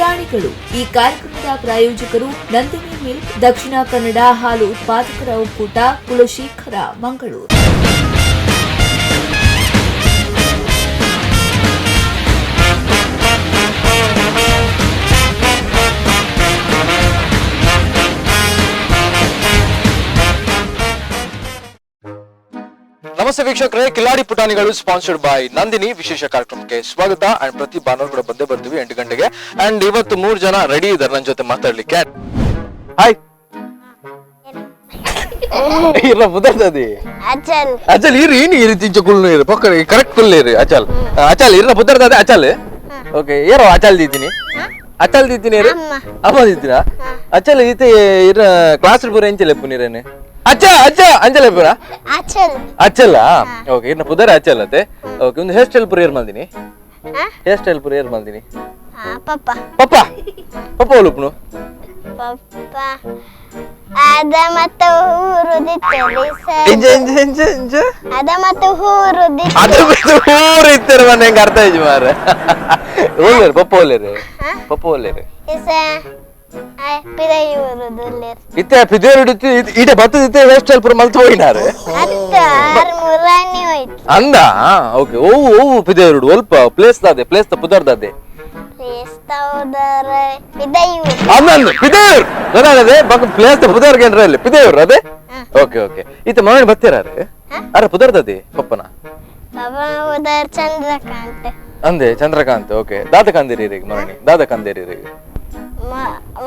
ಪುಟಾಣಿಗಳು. ಈ ಕಾರ್ಯಕ್ರಮದ ಪ್ರಾಯೋಜಕರು ನಂದಿನಿ ಮಿಲ್ಕ್, ದಕ್ಷಿಣ ಕನ್ನಡ ಹಾಲು ಉತ್ಪಾದಕರ ಒಕ್ಕೂಟ, ಕುಲಶೇಖರ, ಮಂಗಳೂರು. ನಮಸ್ತೆ ವೀಕ್ಷಕರೇ, ಕಿಲಾಡಿ ಪುಟಾಣಿಗಳು ಸ್ಪಾನ್ಸರ್ಡ್ ಬೈ ನಂದಿನಿ ವಿಶೇಷ ಕಾರ್ಯಕ್ರಮಕ್ಕೆ ಸ್ವಾಗತ. ಅಂಡ್ ಪ್ರತಿ ಭಾನುವಾರ ಕೂಡ ಬಂದೇ ಬರ್ತೀವಿ 8 ಗಂಟೆಗೆ. ಅಂಡ್ ಇವತ್ತು 3 ಜನ ರೆಡಿ ಇದ್ದಾರೆ ನನ್ನ ಜೊತೆ ಮಾತಾಡ್ಲಿಕ್ಕೆ. ಹಾಯ್, ಇಲ್ಲ ಬುದರ್ದದಿ ಅಚಲ್. ಅಚಲ್ ಇರಿ, ಏನು ಈ ರೀತಿ ಕುಳ್ಳು ಇರು ಪಕ್ಕ ಕರೆಕ್ಟ್ ಕುಳ್ಳು ಇರಿ. ಅಚಲ್ ಅಚಲ್ ಇರ ಬುದರ್ದದೆ ಅಚಲ್. ಓಕೆ, ಏರೋ ಅಚಲ್ ದೀತೀನಿ, ಅಚಲ್ ದೀತೀನಿ ಇರು. ಅಮ್ಮ ದೀತೀರಾ ಅಚಲ್ ಈತೆ ಇರ ಕ್ಲಾಸ್ ಪೂರ ಎಂಚಲ್ ಎಪ್ಪು ನೀರೇನೆ ಅಚ್ಚ ಅಚ್ಚ ಅಂಚಲ್ ಎಪ್ಪುರಾ ಅಚಲ್. ಅಚ್ಚಲ್ಲ. ಓಕೆ, ಇನ್ನು ಪುದರ ಅಚ್ಚಲ್ ಅತ್ತೆ. ಓಕೆ, ಒಂದು ಹೇರ್ ಸ್ಟೈಲ್ ಪೂರ ಏರ್ ಮಲ್ದಿನಿ? ಹೇರ್ ಸ್ಟೈಲ್ ಪೂರ ಏರ್ ಮಲ್ದಿನಿ? ಪಪ್ಪ. ಪಪ್ಪ ಪಪ್ಪ ಒಲುಪ್ನು. ಪಪ್ಪ ಅದ ಮತ್ತೆ ಊರುದಿತ್ತಲಿ. ಇಂಜ ಇಂಜ ಇಂಜ ಇಂಜ ಅದ ಮತ್ತೆ ಊರುದಿತ್ತು. ಅದು ಬಿಟ್ಟು ಊರು ಇತ್ತಾರೆ ಮನೆ ಹೆಂಗೆ ಅರ್ಥ ಆಯ್ತು ಮಾರ್ರೆ. ಒಲ್ಲೇರು ಪಪ್ಪ, ಒಲ್ಲೇರು ಪಪ್ಪ, ಒಲ್ಲೇರು. ಇಸ ಪಿದೈ ಊರುದುಲ್ಲೇರು. ಇತ್ತೆ ಪಿದೇರು ಇತ್ತು ಈಟ ಬತ್ತದಿತ್ತೆ ಹೇರ್ ಸ್ಟೈಲ್ ಪೂರ ಮಲ್ತು ಹೋಯಿನಾರೆ. ಅತ್ತ ಆರು ಮುರಾಣಿ ಹೋಯ್ತು. ಅಂದ ಓಕೆ. ಓವು ಓವು ಪಿದೇರುಡು ಒಲ್ಪ ಪ್ಲೇಸ್ ದಾದೆ, ಪ್ಲೇಸ್ ದ ಪುದರ್ ದಾದೆ? ಕ್ರೈಸ್ತವದರ ಪಿದೈ ಊರು. ಅಂದ ಪಿದೇರು ಗೊತ್ತಾಗದೆ ಬಕ್ ಪ್ಲೇಸ್ ದ ಪುದರ್ ಕೇಂದ್ರ ಅಲ್ಲಿ ಪಿದೇರು ಅದೇ. ಓಕೆ ಓಕೆ, ಈತ ಮಗನ ಬತ್ತೀರಾರೆ ಅರೆ ಪುದರ್ದದಿ ಪಪ್ಪನ? ಪಪ್ಪ ಉದರ್ ಚಂದ್ರಕಾಂತ್. ಅಂದೆ ಚಂದ್ರಕಾಂತ್. ಓಕೆ, ದಾದ ಕಂದಿರಿ ರೀ ಮರಣಿ, ದಾದ ಕಂದಿರಿ ರೀ?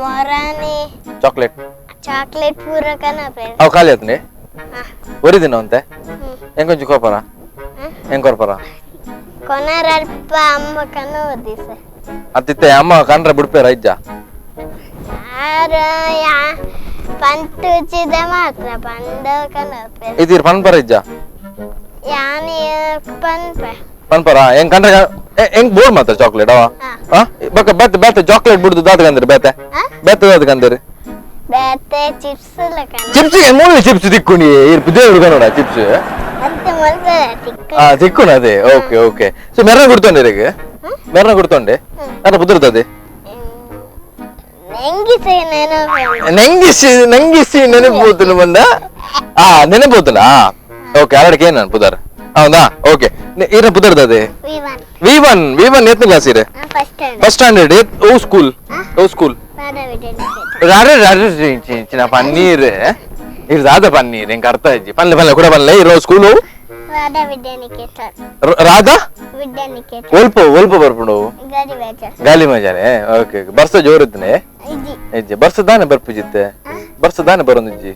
ಮೊರಾನಿ ಚಾಕ್ಲೇಟ್. ಚಾಕ್ಲೇಟ್ ಪೂರ ಕನಪೆ. ಅವು ಖಾಲಿ ಆತ್ನಿ ಒರಿದಿನ ಅಂತೆ. ಹೆಂಗೊಂಚು ಕೋಪರ ಹೆಂಗ್ ಕೊರ್ಪರ? ಕೊನರ ಅಲ್ಪ ಅಮ್ಮ ಕನೋದಿಸ. ಅತ್ತಿತ್ತೆ ಅಮ್ಮ ಕಂಡ್ರೆ ಬಿಡ್ಪೇರ ಇಜ್ಜ? ಆರ ಯಾ ಪಂತುಚಿದ ಮಾತ್ರ ಪಂದ ಕನಪೆ. ಇದ್ದೀರ್ ಪನ್ಪರ ಇಜ್ಜ? ಯಾನಿ ಪನ್ಪೆ. ಪನ್ಪರ ಹೆಂಗ್ ಕಂಡ್ರೆ ಹೆಂಗ್ ಬೋರ್ ಮಾತ್ರ ಚಾಕ್ಲೇಟ್ ಅವ. ಹಾ, ಬಕ್ಕ ಬೇತೆ ಬೇತೆ ಚಾಕ್ಲೇಟ್ ಬಿಡುದು ದಾದ ಕಂದಿರಿ ಬೇತೆ? ಬೇತೆ ದಾದ ಕಂದಿರಿ? ಬೇತೆ ಚಿಪ್ಸ್ ಲಕನ. ಚಿಪ್ಸ್ ಮೂಲ ಚಿಪ್ಸ್ ತಿಕ್කුಣಿ ಇರ್ ದೇವ್ರು ಕನ್ನಡ ಚಿಪ್ಸ್. ಅತ್ತೆ ಮೊಲ್ಪೆ ತಿಕ್ಕ. ಆ ತಿಕ್ಕುಣ ಅದೇ. Okay okay, so ಮೆರನ ಕೊಡ್ತೊಂಡೆ ರೇಗೆ, ಮೆರನ ಕೊಡ್ತೊಂಡೆ ಅಲ್ಲ ಪುದರ್ದದೆ? ನೆಂಗಿಸೆ ನೆನಪು. ನಂಗಿಸಿ ನಂಗಿಸಿ ನೆನಪು ಬಂದ ಆ ನೆನಪೋತಲ್ಲ. ಓಕೆ, ಅರಡಕ್ಕೆ ಏನ್ ಪುದರ್ ಹೌದಾ? ಓಕೆ, ಇರ ಪುದರ್ದದೆ? V one. V one, V one. ಎತ್ತನೇ ಕ್ಲಾಸ್ ಇದೆ? First standard. First standard. ಓ ಸ್ಕೂಲ್, ಓ ಸ್ಕೂಲ್? ರಾರೆ ರಾರೆ ಚಿನ್ನ ಪನ್ನೀರ್ ಇರ್ ದಾದ ಪನ್ನೀರ್ ಎಂಕ್ ಅರ್ಥ ಇಜ್ಜಿ. ಪನ್ಲೆ ಪನ್ಲೆ ಕೂಡ ಪನ್ಲೆ ಇರೋ ಸ್ಕೂಲು? ರಾಧಾ ವಿದ್ಯಾನಿಕೇತನ್. ರಾಧಾ ವಿದ್ಯಾನಿಕೇತನ್. ಒಲ್ಪ ಒಲ್ಪ ಬರ್ಪುಂಡು? ಗಾಡಿ ಬೇಜಾರ್. ಗಾಲಿ ಮಜಾನೆ. ಓಕೆ, ಬರ್ಸ ಜೋರಿತ್ತನೆ? ಇಜ್ಜಿ. ಇಜ್ಜಿ. ಬರ್ಸ ದಾನೆ ಬರ್ಪುಜಿತ್ತೆ, ಬರ್ಸ ದಾನೆ ಬರೋಂದಿಜ್ಜಿ?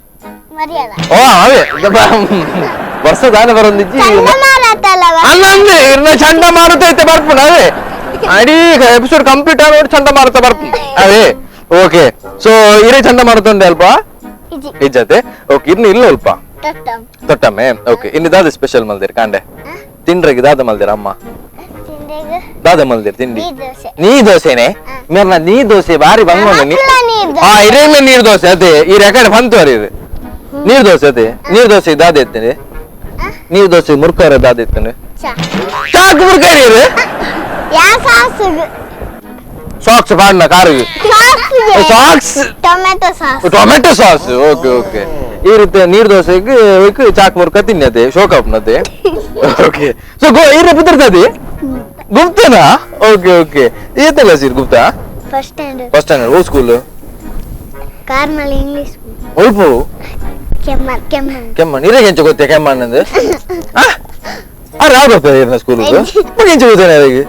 ಮರಿಯಲ್ಲ. ಓ ಅವೇ ಬರ್ಸ ದಾನೆ ಬರೋಂದಿಜ್ಜಿ. ಚಂಡಮಾರುತಲ್ಲವ? ಅಲ್ಲಂದೆ ಇರ್ನ ಚಂಡಮಾರುತ ಐತೆ ಬರ್ಪುಂಡು ಅವೇ. ಅಡೀ ಎಪಿಸೋಡ್ ಕಂಪ್ಲೀಟ್ ಆಗೋಡು ಚಂಡಮಾರುತ ಬರ್ಪು ಅವೇ. ಓಕೆ, ಸೊ ಇರೇ ಚಂಡಮಾರುತ ಉಂಡೆ ಅಲ್ಪ? ಇಜ್ಜಿ. ಇಜ್ಜತೆ. ಓಕೆ, ಇರ್ನ ಇಲ್ಲ ಅಲ್ಪ? ತೊಟ್ಟಂ. ತೊಟ್ಟಮ್ಮೆ. ಓಕೆ, ಇನ್ನು ದಾದ ಸ್ಪೆಷಲ್ ಮಲ್ದಿರ್ ಕಾಂಡೆ ತಿಂಡ್ರಿಗೆ? ದಾದ ಮಲ್ದಿರ ಅಮ್ಮ? ತಿಂಡಿಗ? ದಾದ ಮಲ್ದಿರ್ ತಿಂಡಿ? ನೀರ್ ದೋಸೆ. ನೀ ದೋಸೆನೆ ಮೇರ್ನ ನೀ ದೋಸೆ ಬಾರಿ ಬಂಗ. ಮಕ್ಕಳ ನೀರ್ ದೋಸೆ. ಆ ಇರೇನ ನೀರ್ ದೋಸೆ ಅದೇ ಈ ರೆಕಾರ್ಡ್ ಬಂತು ಅರಿ. ನೀರ್ ದೋಸೆ ಅದೇ ನೀರ್ ದೋಸೆ ದಾದ ಎತ್ತನೆ? ನೀರ್ ದೋಸೆ ಮುರ್ಕಾರ ದಾದ ಎತ್ತನೆ? ಚಾ. ಚಾಕ್ ಮುರ್ಕಾರಿ. ಯಾ ಸಾಸುಗು? ಸಾಕ್ಸ್ ಪಾಡ್ನ ಕಾರಿಗೆ? ಸಾಸ್ಗೆ. Socks. Tomato sauce. Tomato sauce. Okay okay, ಈ ರೀತಿ ನೀರ್ ದೋಸೆಗೆ ಚಾಕ್ ಮುರ್ಕ ತಿನ್ನದೆ ಶೋಕಪ್ನದೆ. ಓಕೆ, ಸೊ ಗೋ ಇರ ಪುದರ್ತದೆ ಗುಪ್ತನಾ? ಓಕೆ ಓಕೆ, ಏತಲ್ಲ sir Gupta? First standard. First standard. ಓ school? Carmel English. ಒಲ್ಪು? ಕೆಮ್ಮನ್ ಕೆಮ್ಮನ್. ಕೆಮ್ಮಣ್ಣ ಇರಗೆ ಎಂಚ ಗೊತ್ತೇ ಕೆಮ್ಮಣ್ಣಂದು? ಅರೆ ಯಾರು ಬರ್ತಾರೆ ಇರ್ನ ಸ್ಕೂಲ್ ಎಂಚ ಗೊತ್ತೇನೆ ಅವರಿಗೆ?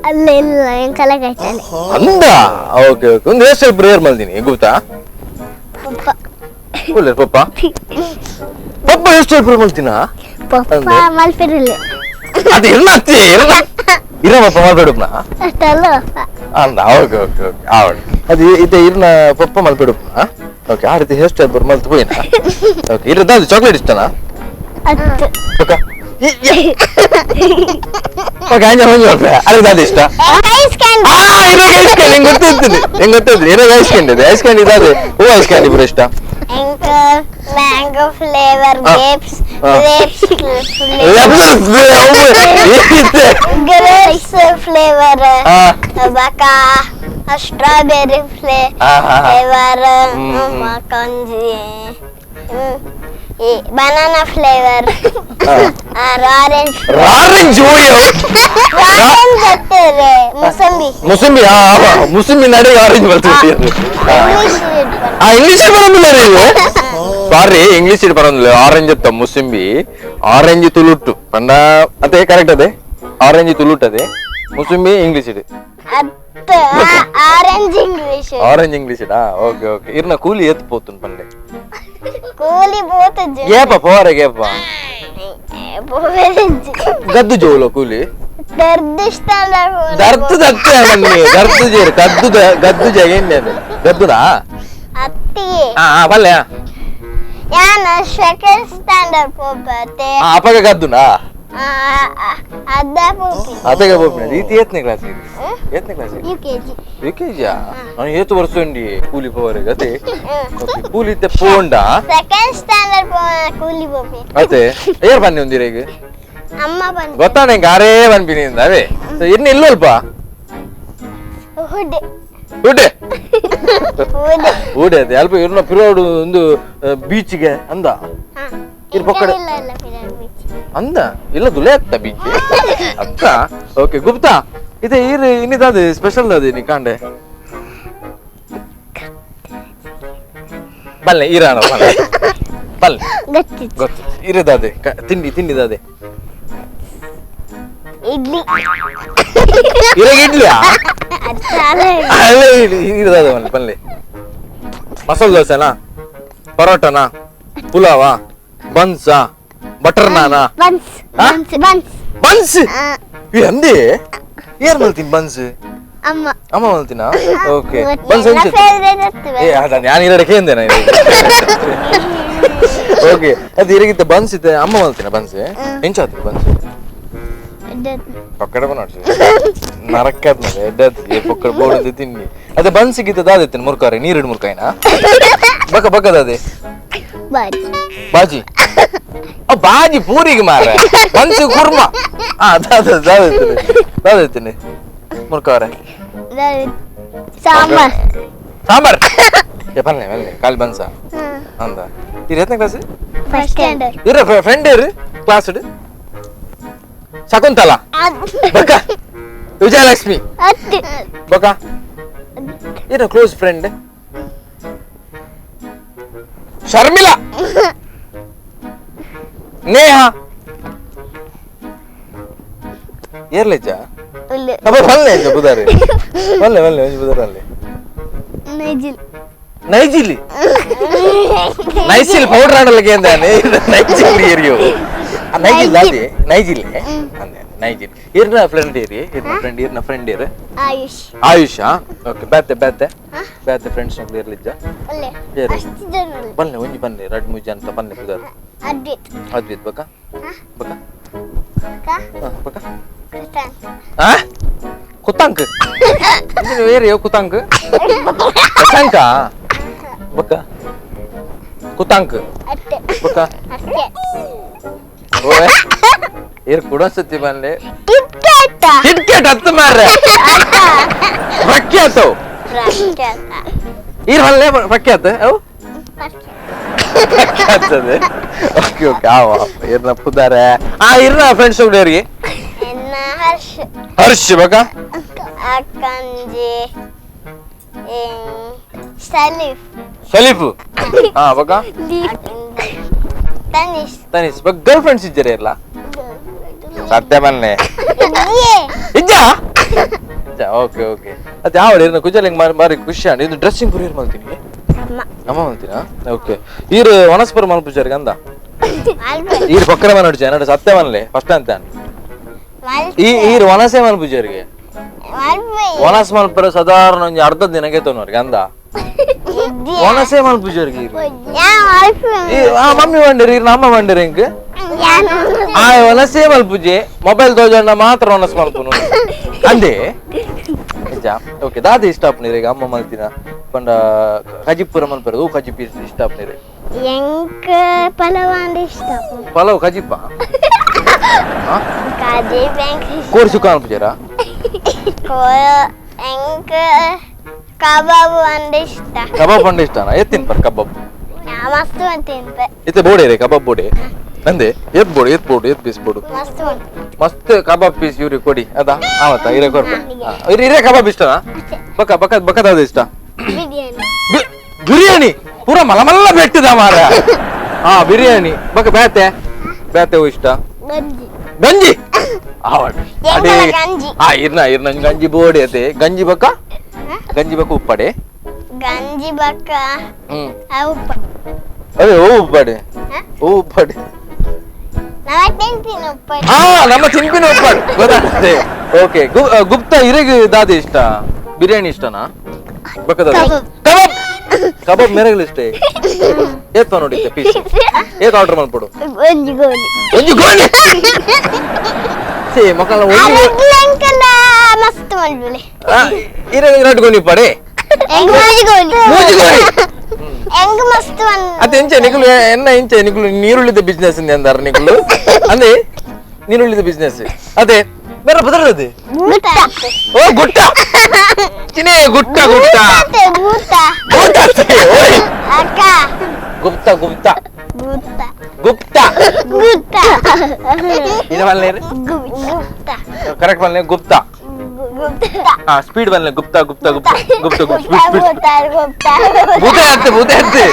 ಅಲ್ಲ ಇಲ್ಲ ಏನ್ ಕಲಗಾಯ್ತಾನೆ. ಅಂದ. ಓಕೆ ಓಕೆ, ಒಂದು ಹೇರ್ ಸ್ಟೈಲ್ ಪ್ರೇಯರ್ ಮಲ್ದಿನಿ ಗುಪ್ತಾ? ಪಪ್ಪ. ಒಳ್ಳೆ ಪಪ್ಪ ಪಪ್ಪ hair style prayer ಮಲ್ತಿನಾ? ಪಪ್ಪ. ಅಂದೆ. ಮಲ್ಪಿರಲ್ಲ. ಅದು ಇರ್ನತ್ತಿ ಇರ್ನ ಇರ ಪಪ್ಪ ಮಲ್ಪೆಡುಪ್ನ. ಅಷ್ಟಲ್ಲ ಪಪ್ಪ. ಅಂದ. Okay okay okay, ಆವಡ್ ಅದು ಇತ್ತೆ ಇರ್ನ ಪಪ್ಪ ಮಲ್ಪೆಡುಪ್ನ. ಓಕೆ, ಆ ರೀತಿ ಹೇರ್ ಸ್ಟೈಲ್ ಬರ್ ಮಲ್ತು ಪೋಯಿನ. ಓಕೆ, ಇರದಾದು ಚಾಕ್ಲೇಟ್ ಇಷ್ಟನಾ? ಅತ್ತು. ಓಕೆ ಓಕೆ, ಅಂಜ ಮಂಜು ಅರೆ ದಾದ ಇಷ್ಟ? Ice candy. ಆ ಇರಾಗ ಐಸ್ ಕ್ಯಾಂಡಿ ಹೆಂಗ್ ಗೊತ್ತಿರ್ತೀನಿ, ಹೆಂಗ್ ಗೊತ್ತಿರ್ತೀನಿ. ಇರಾಗ ಐಸ್ ಕ್ಯಾಂಡಿ ಇದೆ, ice candy ಇದಾದೆ. Who is candy ಪೂರ ಇಷ್ಟ? ಎಂಕ mango flavour. Grapes. Grapes flavour. Grapes flavour. ಬಕಾ. Strawberry flavour ಕಂಜಿ banana flavour orange orange orange ಅತ್ತೇರೆ mosambi mosambi mosambi ನಡೆ ಆರೆಂಜ್ ಬರ್ತದೆ. ಇಂಗ್ಲಿಷ್ ಇಂಗ್ಲಿಷ್ ಬರೋದಿಲ್ಲ ನೀವು, ಸಾರಿ ಇಂಗ್ಲಿಷ್ ಬರೋದಿಲ್ಲ. ಆರೆಂಜ್ ಅತ್ತ ಮುಸುಂಬಿ ಆರೆಂಜ್ ತುಳುಟ್ಟು ಪಂಡ ಅದೇ ಕರೆಕ್ಟ್, ಅದೇ ಆರೆಂಜ್ ತುಳುಟ್, ಅದೇ ಮುಸುಂಬಿ ಇಂಗ್ಲಿಷ್ ಇಡು. ಅತ್ತ orange English orange English ಇಡಾ. Okay okay. ಇರ್ನ ಕೂಲಿ ಏತ್ ಪೋತುನ್ ಪಂಡೆ? ಕೂಲಿ ಪೋತುಜ್ ಗೇಪ ಪೋರೆ ಗೇಪ ಗದ್ದು ಜೋಲ ಕೂಲಿ ದರ್ದು ದತ್ತೆ ಬನ್ನಿ ದರ್ದು ಜೇರು ಗದ್ದು ಗದ್ದು ಜಗೇನೆ ಗದ್ದುನಾ ಅತ್ತಿಗೆ ಆ ಬಲ್ಲೆ ಯಾನ ಸೆಕೆಂಡ್ ಸ್ಟ್ಯಾಂಡರ್ಡ್ ಪೋಪತೆ ಅಪಗ ಗದ್ದುನಾ ಅದ ಪೋಪಿ ಅಪಗ ಪೋಪಿನ ರೀತಿ. ಏತ್ನೇ ಕ್ಲಾಸ್ ಇದು? ಏತ್ನೇ class? U K G. U K Jiya? ನಾನು ಏತು ವರ್ಷ ಉಂಡಿ ಕೂಲಿ ಪೋವರೆ ಗತೆ ಕೂಲಿ ಇತ್ತೆ ಪೋಂಡ ಸೆಕೆಂಡ್ ಸ್ಟ್ಯಾಂಡರ್ಡ್ ಕೂಲಿ ಪೋಪಿ ಅತ್ತೆ ಏರ್ ಬನ್ನಿ ಒಂದಿರೇಗ ಅಮ್ಮ ಬಂದು ಗೊತ್ತಾ ನಂಗೆ ಅರೇ ಬನ್ಪಿನಿ ಅವೇ ಇನ್ನು ಇಲ್ಲಲ್ಪ ಹುಡೆ ಹುಡೆ ಹುಡೆ ಹುಡೆ ಅದೇ ಅಲ್ಪ ಇರ್ನ ಪಿರೋಡು ಒಂದು ಬೀಚ್ಗೆ ಅಂದ ಇರ್ ಪಕ್ಕಡೆ ಇಲ್ಲ ಇಲ್ಲ ಪಿರೋಡ್ ಬೀಚ್ ಅಂದ ಇಲ್ಲ ದುಲೆ ಅತ್ತ ಬೀಚ್ ಅತ್ತ. ಓಕೆ ಗುಪ್ತಾ ಇದೆ ಇರ್ ಇನ್ನಿದಾದ ಸ್ಪೆಷಲ್ ದಾದ ನೀ ಕಾಂಡೆ ಬಲ್ಲೆ ಇರಾಣ ಬಲ್ಲೆ ಬಲ್ಲೆ ಗೊತ್ತಿತ್ತು ಗೊತ್ತು ಇರದಾದೆ ತಿಂಡಿ ತಿಂಡಿದಾದೆ ಇಡ್ಲಿ ಇರಗ ಇಡ್ಲಿಯಾ? ಅಲ್ಲ ಇರದಾದೆ ಬಲ್ಲೆ ಬಲ್ಲೆ ಮಸಾಲೆ ದೋಸೆನಾ, ಪರೋಟನಾ, ಪುಲಾವಾ, ಬನ್ಸಾ, ಬಟರ್ ನಾನಾ? Buns buns buns buns ಅಂದೆ ಏನ್ ಮಲ್ತೀನಿ ಬನ್ಸ್? ಅಮ್ಮ ಅಮ್ಮ ಮಲ್ತೀನಾ? ಓಕೆ ಬನ್ಸ್ ನನ್ನ ಫೇವರೇಟ್. ಏ ಅದ ನಾನು ಇರಡಕ್ಕೆ ಎಂದೆ ನಾನು. ಓಕೆ ಅದು ಇರಗಿತ್ತ ಬನ್ಸ್ ಇತ್ತೆ ಅಮ್ಮ ಮಲ್ತೀನ ಬನ್ಸ್ ಎಂಚಾತ್ರಿ ಬನ್ಸ್ ಪಕ್ಕಡ ಬನಾಡ್ಸಿ ನರಕದ್ಮೇಲೆ ಎಡ್ಡತ್ಗೆ ಪಕ್ಕಡ ಬೋರ್ಡ್ ತಿನ್ನಿ. ಅದೇ ಬನ್ಸ್ ಗಿತ್ತ ದಾದಿತ್ತೇನೆ ಮುರ್ಕಾರೆ ನೀರಿಡು ಮುರ್ಕಾಯಿನ ಬಕ್ಕ ಬಕ್ಕದಾದೆ ಬಾಜಿ ಬಾಜಿ ಬಾಜಿ ಪೂರಿಗೆ ಮಾರ ಬನ್ಸ್ ಕುರ್ಮಾ ದಾದ ದಾದಿತ್ತೇನೆ ದಾದಿತ್ತೇನೆ ಮುರ್ಕಾರೆ ಸಾಂಬಾರ್ ಸಾಂಬಾರ್ ಬನ್ನಿ ಬನ್ನಿ ಕಾಲಿ ಬನ್ಸ ಅಂದ ಇದು ಎತ್ತನೇ class? First standard. ಇರ ಫ್ರೆಂಡ್ ಇರು ಕ್ಲಾಸ್ ಇಡು ಶಕುಂತಲಾ ಬಕ್ಕ ವಿಜಯಲಕ್ಷ್ಮಿ ಬಕ್ಕ ಇರ ಕ್ಲೋಸ್ ಫ್ರೆಂಡ್ ಶರ್ಮಿಳಾ ನೇಹಾ ಏರ್ಲೆಜ್ಜ ಅಪ್ಪ ಬಲ್ಲೆ ಅಂಜ ಬುದಾರೆ ಬಲ್ಲೆ ಬಲ್ಲೆ ಅಂಜ ಬುದಾರೆ ಅಲ್ಲಿ ನೈಜಿಲ್ ನೈಜಿಲಿ ನೈಸಿಲ್ ಪೌಡರ್ ಆಡಲಿಕ್ಕೆ ಅಂದಾನೆ ನೈಜಿಲ್ ಏರಿಯೋ ನೈಜಿಲ್ ಅದೇ ನೈಜಿಲ್ ಅಂದೆ ನೈಜಿಲ್ ಇರ್ನ ಫ್ರೆಂಡ್ ಏರಿ ಇರ್ನ ಫ್ರೆಂಡ್ ಇರ್ನ ಫ್ರೆಂಡ್ ಏರ್ ಆಯುಷ್ ಆಯುಷ್. ಓಕೆ ಬ್ಯಾತೆ ಬ್ಯಾತೆ ಬ್ಯಾತೆ ಫ್ರೆಂಡ್ಸ್ ನಕ್ಲು ಇರ್ಲಿಜ್ಜ ಬನ್ನಿ ಒಂಜಿ ಬನ್ನಿ ರಡ್ ಮುಜಿ ಅಂತ ಬನ್ನಿ ಬುದಾರೆ ಅದ್ವಿತ್ ಅದ್ವಿತ್ ಬಕ್ಕ ಬಕ್ಕ ಬಕ್ಕ ಕುತ್ತಾಂಕ್ ಏರಿಯೋ ಕುತ್ತಾಂಕ್ ಕುತ್ತಾಂಕ ಬಕ್ಕ ಕುತ್ತಾಂಕ್ ಬಕ್ಕ ಓಯ್ ಏರ್ ಕುಡಸತಿ ಬನ್ನಿ ಕಿಟ್ಕೆಟ್ ಕಿಟ್ಕೆಟ್ ಹತ್ತು ಮಾರ್ರೆ ಪ್ರಖ್ಯಾತ ಈರ್ ಬಲ್ಲೆ ಪ್ರಖ್ಯಾತ ಅವು ಪ್ರಖ್ಯಾತದೆ. ಓಕೆ ಓಕೆ ಆವ ಇರ್ನ ಪುದಾರೆ ಆ ಇರ್ನ ಫ್ರೆಂಡ್ಸ್ ಒಬ್ರಿಗೆ ಹರ್ಷ ಹರ್ಷ ಬಕ್ಕ ಅಕ್ಕಂಜಿ ಸಲೀಫ್ ಸಲೀಫ್ ಹಾ ಬಕ್ಕ ತನಿಷ್ ತನಿಷ್ ಬಕ್ ಗರ್ಲ್ ಫ್ರೆಂಡ್ಸ್ ಇದ್ದಾರೆ ಇಲ್ಲ ಸತ್ಯ ಬನ್ನಿ ಇಜ್ಜಾ ಇಜ್ಜಾ. ಓಕೆ ಓಕೆ ಅದು ಯಾವ ಇರ್ನ ಕುಜಲಿಂಗ್ ಬಾರಿ ಖುಷಿ ಅಂಡ್ ಇದು ಡ್ರೆಸ್ಸಿಂಗ್ ಪುರಿ ಮಲ್ತೀನಿ ಅಮ್ಮ ಅಮ್ಮ ಮಲ್ತೀನಾ? ಓಕೆ ಈರ್ ವನಸ್ಪರ ಮಲ್ಪುಜಾರಿಗೆ ಅಂದ ಈರ್ ಪಕ್ಕದ ಮನೆ ನೋಡ್ಚೆ ನಡು ಸತ್ಯ ಮನ್ಲೆ ಫಸ್ಟ್ ಅಂತ ಈ ಈರ್ ವನಸೆ ಮಲ್ಪುಜಾರಿಗೆ ವನಸ್ ಮಲ್ಪರ ಸಾಧಾರಣ ಒಂಜಿ ಅರ್ಧ ದಿನಕ್ಕೆ ತೋನವ್ರಿಗೆ ಅಂದ ವನಸೆ ಮಲ್ಪುಜಾರಿಗೆ ಮಮ್ಮಿ ಬಂಡಿರಿ ಈರ್ ನಮ್ಮ ಬಂಡಿರಿ ಇಂಕ್ ಆ ವನಸೆ ಮಲ್ಪುಜೆ ಮೊಬೈಲ್ ತೋಜಣ್ಣ ಮಾತ್ರ ವನಸ್ ಮಲ್ಪುನು ಅಂದೆ ನಿಜ. ಓಕೆ ದಾದ ಇಷ್ಟ ಆಪ್ನಿರಿ ಈಗ ಅಮ್ಮ ಮಲ್ತಿನ ಪಂಡ ಕಜಿಪುರ ಮಲ್ಪರ ಕಜಿಪ್ ಇಷ್ಟ ಆಪ್ನಿರಿ? ಎಂಕ್ ಪಲಾವ್ ಅಂದ್ರೆ ಇಷ್ಟ. ಪಲಾವ್ ಕಜಿಪ್ಪ ಕಜಿಪ್ ಎಂಕ್ ಕೋರಿ ಸುಕ್ಕ ಮಲ್ಪುಜಾರ? ಎಂಕ್ ಕಬಾಬ್ ಅಂದ್ರೆ ಇಷ್ಟ. ಕಬಾಬ್ ಅಂದ್ರೆ ಇಷ್ಟನಾ? ಏತ್ ತಿನ್ಪರ್ ಕಬಾಬ್? ಮಸ್ತ್ ತಿನ್ಪೆ. ಇತ್ತೆ ಬೋಡೆ ರೇ ಕಬಾಬ್ ಬೋಡೆ ನಂದೆ ಏತ್ ಬೋಡು ಏತ್ ಬೋಡು ಏತ್ ಪೀಸ್ ಬೋಡು ಮಸ್ತ್ ಮಸ್ತ್ ಕಬಾಬ್ ಪೀಸ್ ಇವ್ರಿಗೆ ಕೊಡಿ ಅದಾ ಆವತ್ತಾ ಇರೇ ಕೊಡ್ಪ. ಇರೇ ಕಬಾಬ್ ಇಷ್ಟನಾ? ಬಕ್ಕ ಬಕ್ಕ ಬಕ್ಕದಾದ ಇಷ್ಟ? ಬಿರಿಯಾನಿ. ಬಿರಿಯಾನಿ ಪೂರ ಮಲಮಲ್ಲ ಬೆಟ್ಟದ ಮಾರ. ಹಾ ಬಿರಿಯಾನಿ ಬಕ್ಕ ಬೇತೆ ಬೇತೆ ಇಷ್ಟ? ಗಂಜಿ. ಗಂಜಿ ಗಂಜಿ. ಆ ಇರ್ನ ಇರ್ನ ಗಂಜಿ ಬೋಡಿ ಅತೆ ಗಂಜಿ ಬಕ್ಕ ಗಂಜಿ ಬಕ್ಕ ಉಪ್ಪಡೆ ಗಂಜಿ ಬಕ್ಕ ಉಪ್ಪ. ಅದೇ ಓ ಉಪ್ಪಾಡೆ ಓ ಉಪ್ಪಾಡೆ ನಮ್ಮ ತಿನ್ಪಿನ ಉಪ್ಪಾಡು ಗೊತ್ತಾಗ್ತದೆ. ಓಕೆ ಗುಪ್ತ ಇರೆಗೆ ದಾದೆ ಇಷ್ಟ? ಬಿರಿಯಾನಿ ಇಷ್ಟನಾ? ಬಕ್ಕದ ಕಬಾಬ್. ಕಬಾಬ್ ಮೇರೆಗಳು ಇಷ್ಟ. ಏತ್ ನೋಡಿ ಪೀಸ್ ಏತ್ ಆರ್ಡರ್ ಮಾಡ್ಬಿಡು? ಒಂಜಿ ಗೋಲಿ. ಒಂಜಿ ಗೋಲಿ ಸೇ ಮಕ್ಕಳ ಮಸ್ತ್ ಮಲ್ಬುಲೆ ಇರೆಗೆ ಎರಡು ಗೋಲಿ ಪಡೆ ಮೂಜಿ ಗೋಲಿ. ಮೂಜಿ ಗೋಲಿ ಎಂಗ್ ಮಸ್ತ್ ಅತ್ತೆ ಎಂಚೆ ನಿಕುಲು ಎನ್ನ ಎಂಚೆ ನಿಕುಲು ನೀರುಳ್ಳಿದ ಬಿಸ್ನೆಸ್ ಅಂದಾರ ನಿಕುಲು ಅಂದೆ ನೀರುಳ್ಳಿದ ಬಿಸ್ನೆಸ್ ಅದೇ ಬೇರೆ ಬದಲದೆ ಓ ಗುಟ್ಟ ಚಿನೇ ಗುಟ್ಟ ಗುಟ್ಟ ಅಕ್ಕ ಗುಪ್ತ ಗುಪ್ತ ಗುಪ್ತ ಗುಪ್ತ ಗುಪ್ತ ಇದು ಬಲ್ಲೆ ಗುಪ್ತ ಕರೆಕ್ಟ್ ಬಲ್ಲೆ ಗುಪ್ತ ಗುಪ್ತ. ಹಾ ಸ್ಪೀಡ್ ಬಲ್ಲೆ ಗುಪ್ತ ಗುಪ್ತ ಗುಪ್ತ ಗುಪ್ತ ಗುಪ್ತ ಸ್ಪೀಡ್ ಸ್ಪೀಡ್ ಗುಪ್ತ ಭೂತ ಹತ್ತೆ ಭೂತ ಹತ್ತೆ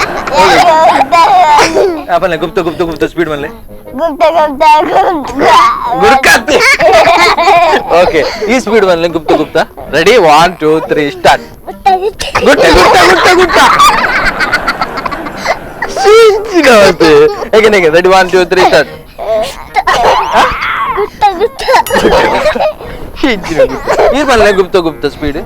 ಆ ಬಲ್ಲೆ ಗುಪ್ತ ಗುಪ್ತ ಗುಪ್ತ ಸ್ಪೀಡ್ ಬಲ್ಲೆ ಗುಪ್ತ ಗುಪ್ತ ಗುಪ್ತ ಗುರ್ಕತ್ತೆ. ಓಕೆ ಈ ಸ್ಪೀಡ್ ಬಲ್ಲೆ ಗುಪ್ತ ಗುಪ್ತ. Ready 1 2 3 start. ಗುಟ್ಟ ಗುಟ್ಟ ಗುಟ್ಟ ಗುಟ್ಟ ಸಿಂಚಿನವತ್ತೆ. ಹೇಗೆ ಹೇಗೆ ರೆಡಿ 1 2 3 ಸ್ಟಾರ್ಟ್. ಗುಟ್ಟ ಗುಟ್ಟ ಈ ಬಲ್ಲೆ ಗುಪ್ತ ಗುಪ್ತ ಸ್ಪೀಡ್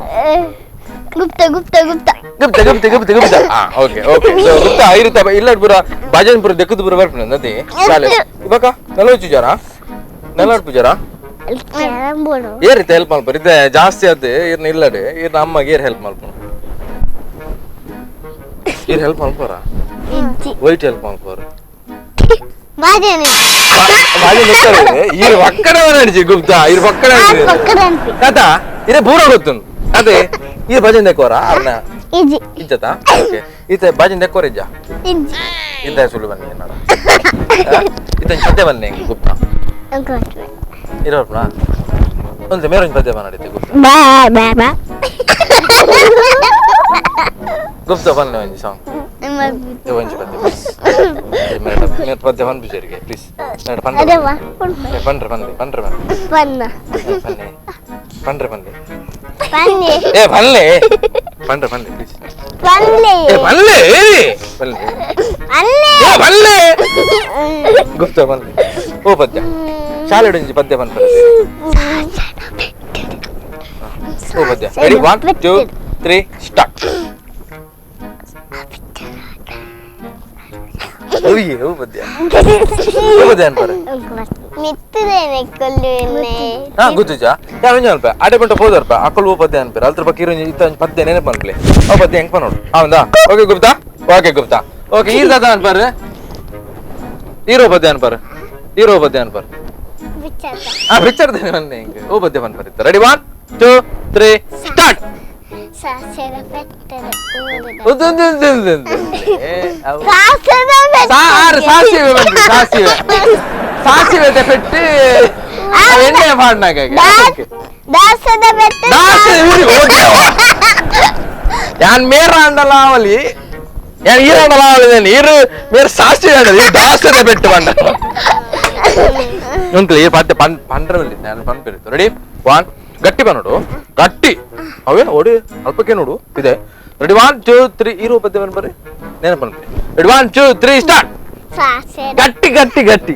ಗುಪ್ತ ಗುಪ್ತ ಗುಪ್ತ ಗುಪ್ತ ಗುಪ್ತ ಗುಪ್ತ ಗುಪ್ತ. ಹಾ okay okay. So Gupta ಐರುತ್ತ ಇಲ್ಲ ಪೂರ ಬಾಜನ್ ಪೂರ ದೆಕ್ಕದ ಪೂರ ಬರ್ಪುನ ನದಿ ಸಾಲೆ ಇಬಕ ನಲವತ್ತು ಜನ ನಲವತ್ತು ಜನ ಏ ರೀತಿ ಹೆಲ್ಪ್ ಮಲ್ಪರು ಇದೆ ಜಾಸ್ತಿ ಅದೇ ಇರ್ನ ಇಲ್ಲಡೆ ಇರ್ನ ಅಮ್ಮಗೆ ಏರ್ ಹೆಲ್ಪ್ ಮಲ್ಪನು ಏರ್ ಹೆಲ್ಪ್ ಮಲ್ಪರ ವೈಟ್ ಹೆಲ್ಪ್ ಮಲ್ಪರು ಬಾಜನೆ ಬಾಜನೆ ಇರ್ ಒಕ್ಕಡೆ ನಡಿಜಿ ಗುಪ್ತ ಇರ್ ಒಕ್ಕಡೆ ತಾತ ಇದೇ ಪೂರ ಗೊತ್ತು ಅದೇ ಈ ಭಜನ್ ದೆಕ್ಕೋರ ಅರ್ನ ಇಜ್ಜಿ ಇಜ್ಜತಾ. ಓಕೆ ಈತ ಭಜನ್ ದೆಕ್ಕೋರ ಇಜ್ಜ ಇಜ್ಜಿ ಇದ್ದ ಸುಳ್ಳು ಬನ್ನಿ ಏನಾರ ಈತ ಪದ್ಯ ಬನ್ನಿ ಗುಪ್ತ ಇರೋರ್ಪಣ ಒಂದು ಮೇರೊಂದು ಪದ್ಯ ಬನ್ನಡಿತೆ ಗುಪ್ತ ಬಾ ಬಾ ಬಾ ಗುಪ್ತ ಬನ್ನಿ ಒಂಜಿ ಸಾಂಗ್ ಒಂಜಿ ಪದ್ಯ ಪ್ಲೀಸ್ ಮೇರೆ ಪದ್ಯ ಬನ್ ಬಿಜರಿಗೆ ಪ್ಲೀಸ್ ಮೇರೆ ಪಂಡ್ರೆ ಪಂಡ್ರೆ ಬನ್ನಿ ಪಂಡ್ರೆ ಬನ್ನಿ ಪನ್ನ ಬನ್ನಿ ಪಂಡ್ರೆ ಬನ್ನಿ ಬನ್ನಿ ಏ ಬನ್ನಿ ಪಂಡ್ರೆ ಬನ್ನಿ ಪ್ಲೀಸ್ ಬನ್ನಿ ಏ ಬನ್ನಿ ಬನ್ನಿ ಬನ್ನಿ ಏ ಬನ್ನಿ ಗುಪ್ತ ಬನ್ನಿ ಓ ಪದ್ಯ ಶಾಲೆ ಒಂಜಿ ಪದ್ಯ ಬನ್ನಿ ಓ ಪದ್ಯ. Ready 1 2 3 start. ಓಯ್ ಓ ಪದ್ಯ ಓ ಪದ್ಯ ಅನ್ಪರೆ ಮಿತ್ತದೇನೆ ಕೊಲ್ಲುವೆನೆ. ಹಾ ಗೊತ್ತುಜಾ ಯಾರು ಒಂಜಿ ಅನ್ಪೆ ಆಡೆ ಬಂಟ ಹೋದರ್ಪ ಅಕ್ಕಳು ಓ ಪದ್ಯ ಅನ್ಪೆ ಅಲ್ತ್ರ ಬಕ್ಕಿ ಇತ್ತ ಒಂಜಿ ಪದ್ಯ ನೆನಪು ಅನ್ಪ್ಲೆ ಓ ಪದ್ಯ ಹೆಂಗ್ ನೋಡು ಹೌದಾ. Okay Gupta okay Gupta okay ಈ ದಾದ ಅನ್ಪಾರೆ ಹೀರೋ ಪದ್ಯ ಅನ್ಪಾರೆ ಹೀರೋ ಪದ್ಯ ಅನ್ಪಾರೆ ಆ ಪಿಕ್ಚರ್ ದೇನೆ ಬನ್ನಿ ಹಿಂಗೆ ಓ ಪದ್ಯ ಅನ್ಪಾರೆ. Ready 1 2 3 start. ಸಾಸೆರ ಪೆಟ್ಟದ ಸಾಸಿವೆ ಬಂದ್ರಿ ಸಾಸಿವೆ ಸಾಸಿವೆ ಪೆಟ್ಟು ಎಣ್ಣೆ ಪಾಡ್ನಾಗ ದಾಸದ ಬೆಟ್ಟ ಯಾನ್ ಮೇರ ಅಂಡಲ ಅವಲಿ ಯಾನ್ ಈರ ಅಂಡಲ ಅವಲಿ ಈರು ಮೇರ ಸಾಸಿವೆ ಅಂಡಲ ಈ ದಾಸದ ಬೆಟ್ಟು ಬಂಡ ಉಂಟು ಈ ಪದ್ಯ ಪನ್ ಪಂಡ್ರವಲ್ಲಿ ನಾನು ಪನ್ ರೆಡಿ 1 ಗಟ್ಟಿ ಬಾ ನೋಡು ಗಟ್ಟಿ ಅವೇನು ಓಡಿ ಅಲ್ಪಕ್ಕೆ ನೋಡು ಇದೆ. ರೆಡಿ 1 2 3 ಹೀರೋ ಪದ್ಯ ಬನ್ರಿ ನೆನಪು ಬನ್ರಿ. Ready 1 2 3 start. ಗಟ್ಟಿ ಗಟ್ಟಿ ಗಟ್ಟಿ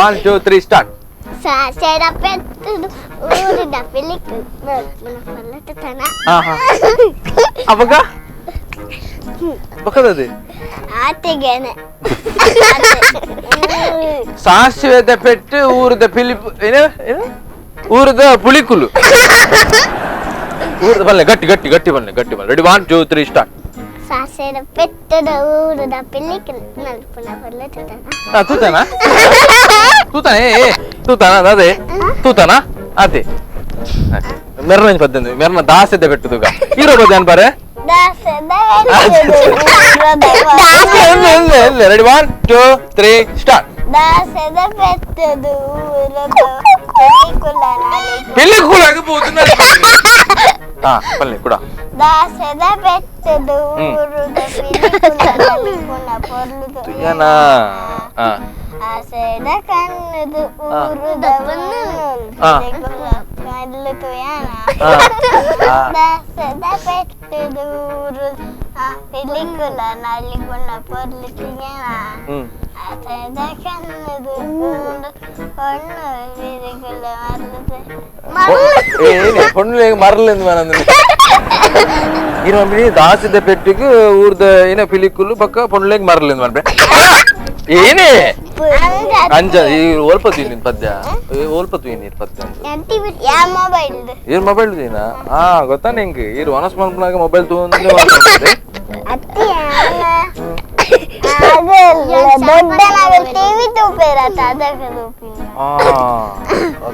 1 2 3 ಸ್ಟಾರ್ಟ್. ಸಾಸೆರ ಪೆಟ್ಟದು ಊರಿದ ಪಿಲಿಕು ಮನ ಆಹಾ ಅವಾಗ ಬಕ್ಕದದೆ ಆತೆಗೆನೆ ಸಾಸಿವೆದ ಪೆಟ್ಟು ಊರದ ಪಿಲಿಪು ಏನ ಏನು ಊರದ ಪುಳಿಕುಲು ಊರದ ಬಲ್ಲೆ ಗಟ್ಟಿ ಗಟ್ಟಿ ಗಟ್ಟಿ ಬಲ್ಲೆ ಗಟ್ಟಿ ಬಲ್ಲೆ. Ready 1 2 3 start. ಸಾಸೆರ ಪೆಟ್ಟದ ಊರದ ಪಿಲಿಕುಲು ನಲ್ಪುನ ಬಲ್ಲೆ ತೂತಾನ ತೂತಾನೆ ತೂತಾನ ಅದೇ ತೂತಾನ ಅದೇ ಮೆರ್ನ ಪದ್ಯ ಮೆರ್ನ ದಾಸೆದ್ದೆ ಪೆಟ್ಟುದುಗ ಹೀರೋ ಪದ್ಯ ಅನ್ಪಾರೆ Ready 1 2 3 start. ದಾಸದ ಪೆತ್ತದು ಊರದ ಪಿಲಿಕುಲಗೆ ಪೋತುನ ಪಲ್ಲೆ ಕೂಡ. ದಾಸದ ಪೆತ್ತದು ಊರದ ಪಿಲಿಕುಲ ಪೊರ್ಲುದು ತುಯನಾ. ಆಸೆದ ಕಣ್ಣದು ಊರುದ ಕಲ್ಲು ತುಯನ. ದಾಸದ ಪೆತ್ತದು ಊರು ಪಿಲಿಕುಲ ನಲಿಗುಣ ಪೊರ್ಲು ತುಯನ. ಆಸೆದ ಕಣ್ಣದು ಹೊಣ್ಣು ಪಿಲಿಕುಲ ಮರಲು. ಹೊಣ್ಣು ಮರಲು ಎಂದು ಮನಂದ್ರೆ ಇನ್ನು ದಾಸದ ಪೆಟ್ಟಿಗೆ ಊರ್ದ ಏನ ಪಿಲಿಕುಲು ಪಕ್ಕ ಪೊಣ್ಣುಲೆಗ್ ಮರಲು ಎಂದು ಮನ್ಪೆ. ಏನೇ ಅಂಜ ಈ ಓಲ್ಪ ತಿನ್ನಿನ ಪದ್ಯ ಓಲ್ಪ ತಿನ್ನಿರ್ ಪದ್ಯ ಮೊಬೈಲ್ ಇರ್ ಮೊಬೈಲ್ ದಿನ ಗೊತ್ತಾ ನಿಂಗೆ ಇರ್ ವನಸ್ ಮನ್ಪನಾಗ ಮೊಬೈಲ್ ತಗೊಂಡು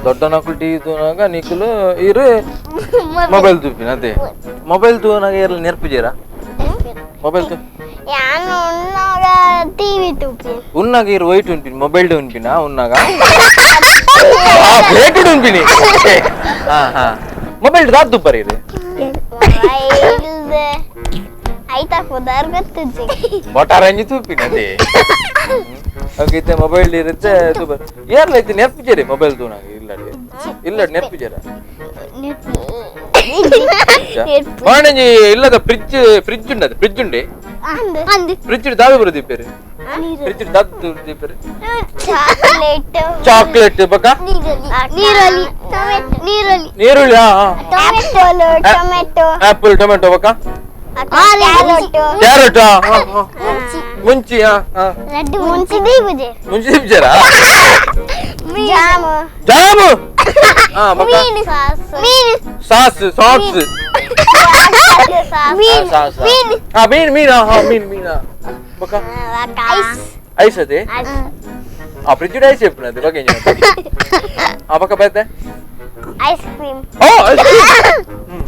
ದೊಡ್ಡ ನಕಲು ಟಿವಿ ತೂನಾಗ ನಿಕುಲು ಇರು ಮೊಬೈಲ್ ತೂಪಿನ. ಅದೇ ಮೊಬೈಲ್ ತೂನಾಗ ಇರಲ್ಲ ನೆರ್ಪುಜೇರಾ ಮೊಬೈಲ್ ತೂ ಟಿವಿ ತೂಪಿ ಉನ್ನಾಗ ಇರು ವೈಟ್ ಉಂಪಿನಿ ಮೊಬೈಲ್ ಉಂಪಿನ ಉನ್ನಾಗ ಪ್ಲೇಟ್ ಉಂಪಿನಿ. ಮೊಬೈಲ್ ದಾದ್ ತುಪ್ಪರಿ ಇದು ಐತಾ ಪುದಾರ್ ಗೊತ್ತಿಜ್ಜಿ ಬಟಾರಂಜಿ ತೂಪಿನ. ಅದೇ ಓಕೆ ಮೊಬೈಲ್ ಇರುತ್ತೆ ಸೂಪರ್. ಏರ್ಲ ಐತಿ ನೆರ್ಪಿಜೇರಿ ಮೊಬೈಲ್ ತೂನಾಗ ಇಲ್ಲಡಿ ಇಲ್ಲಡಿ ನೆರ್ಪಿಜೇರ ವಾಣಿಜಿ ಇಲ್ಲದ ಫ್ರಿಜ್ ಫ್ರಿಜ್ ಉಂಡದು ಫ್ರಿಜ್ ಉಂಡೆ ಫ್ರಿಜ್ ದಾದು ಬರುದಿ ಪೇರು ಫ್ರಿಜ್ ದಾದು ಬರುದಿ ಪೇರು ಚಾಕ್ಲೇಟ್ ಚಾಕ್ಲೇಟ್ ಬಕ ನೀರುಳ್ಳಿ ನೀರುಳ್ಳಿ ನೀರುಳ್ಳಿ apple tomato apple tomato ಬಕ ಕ್ಯಾರೆಟ್ ಕ್ಯಾರೆಟ್ ಮುಂಚಿ ಮುಂಚಿ ದೀಪಜೆ ಮುಂಚಿ ದೀಪಜೇರಾ ಜಾಮ್ ಜಾಮ್ ಬಕ ಮೀನು ಮೀನು ಸಾಸ್ ಸಾಸ್ ಮೀನು ಮೀನು ಮೀನು ಮೀನು ಮೀನು ಮೀನು ಬಕ ಐಸ್ ಐಸ್ ಅದೇ ಫ್ರಿಜ್ ಐಸ್ ಎಪ್ಪುನದು ಬಕ ಬಕ ಬೇತೆ ice cream ice cream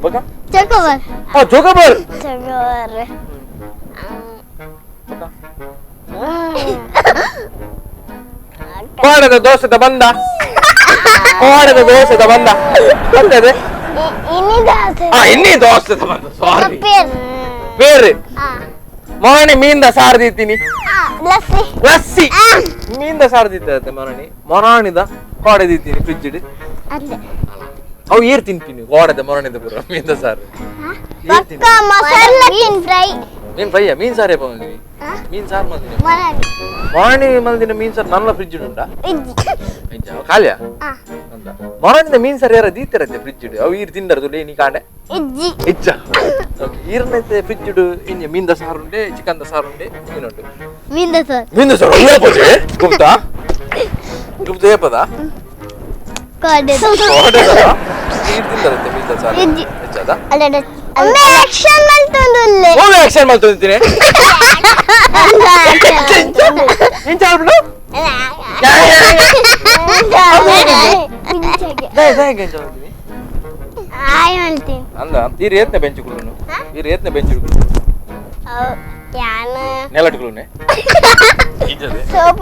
ಬಕ chocobar chocobar chocobar ಬಕ ಕೋಡದ ದೋಸೆದ ಬಂದ ಕೋಡದ ದೋಸೆದ ಬಂದ ಬಂದದೆ ಇನ್ನಿ ದೋಸೆ ಇನ್ನಿ ದೋಸೆದ ಬಂದ ಸಾರಿ ಬೇರೆ ಮೊರಣಿ ಮೀನ್ದ ಸಾರು ದೀತೀನಿ ಲಸ್ಸಿ ಲಸ್ಸಿ ಮೀನ್ದ ಸಾರು ದೀತದೆ ಮೊರಣಿ ಮೊರಾಣಿದ ಕೋಡೆ ದೀತೀನಿ ಫ್ರಿಜ್ ಅವು ಏರ್ ತಿಂತೀನಿ ಕೋಡದ ಮೊರಣಿದ ಪೂರ ಮೀನ್ದ ಸಾರು ಮಸಾಲ ಮೀನ್ ಫ್ರೈ ಮೀನ್ ಫ್ರೈ ಮೀನ್ ಸಾರೇ ಬಂದಿನಿ ಮೀನ್ ಸಾರು ಮಲ್ದಿನಿ ಮೊರಣಿ ಮಲ್ದಿನ ಮೀನ್ ಸಾರು ನನ್ನ ಫ್ರಿಜ್ ಉಂಟಾ ಖಾಲಿಯಾ ಮೊರಣಿದ ಮೀನ್ ಸಾರು ಯಾರ ದೀತಿರತ್ತೆ ಫ್ರಿಜ್ ಅವು ಈರ್ ತಿಂದರದು ನೀ ಕಾಂಡೆ ಇಜ್ಜ ಈರ್ನೈತೆ ಫ್ರಿಜ್ ಇಂಜ ಮೀನ್ದ ಸಾರು ಉಂಡೆ ಚಿಕನ್ the ಸಾರು ಉಂಡೆ ಮೀನುಂಟು ಮೀನ್ದ ಸಾರು ಮೀನ್ದ ಸಾರು ಏಪದೆ ಗುಪ್ತಾ ಗುಪ್ತ ಏಪದ ಈರ್ ತಿಂದರತ್ತೆ ಮೀನ್ದ ಸಾರು ಹೆಚ್ಚದ ಆಕ್ಷನ್ ಮಲ್ತೊಂದುಲ್ಲೆ ಓ ಆಕ್ಷನ್ ಮಲ್ತೊಂದಿದ್ದೀನಿ ಇಂಚ ಆಲ್ಬಿಡು ಅಂದ ಈ ರೇತ್ನ ಬೆಂಚ್ ಕುಲ್ಲುನು ಈ ರೇತ್ನ ಬೆಂಚ್ ಕುಲ್ಲುನು ನೆಲಟ್ ಕುಲ್ಲುನೆ ಸೋಪ್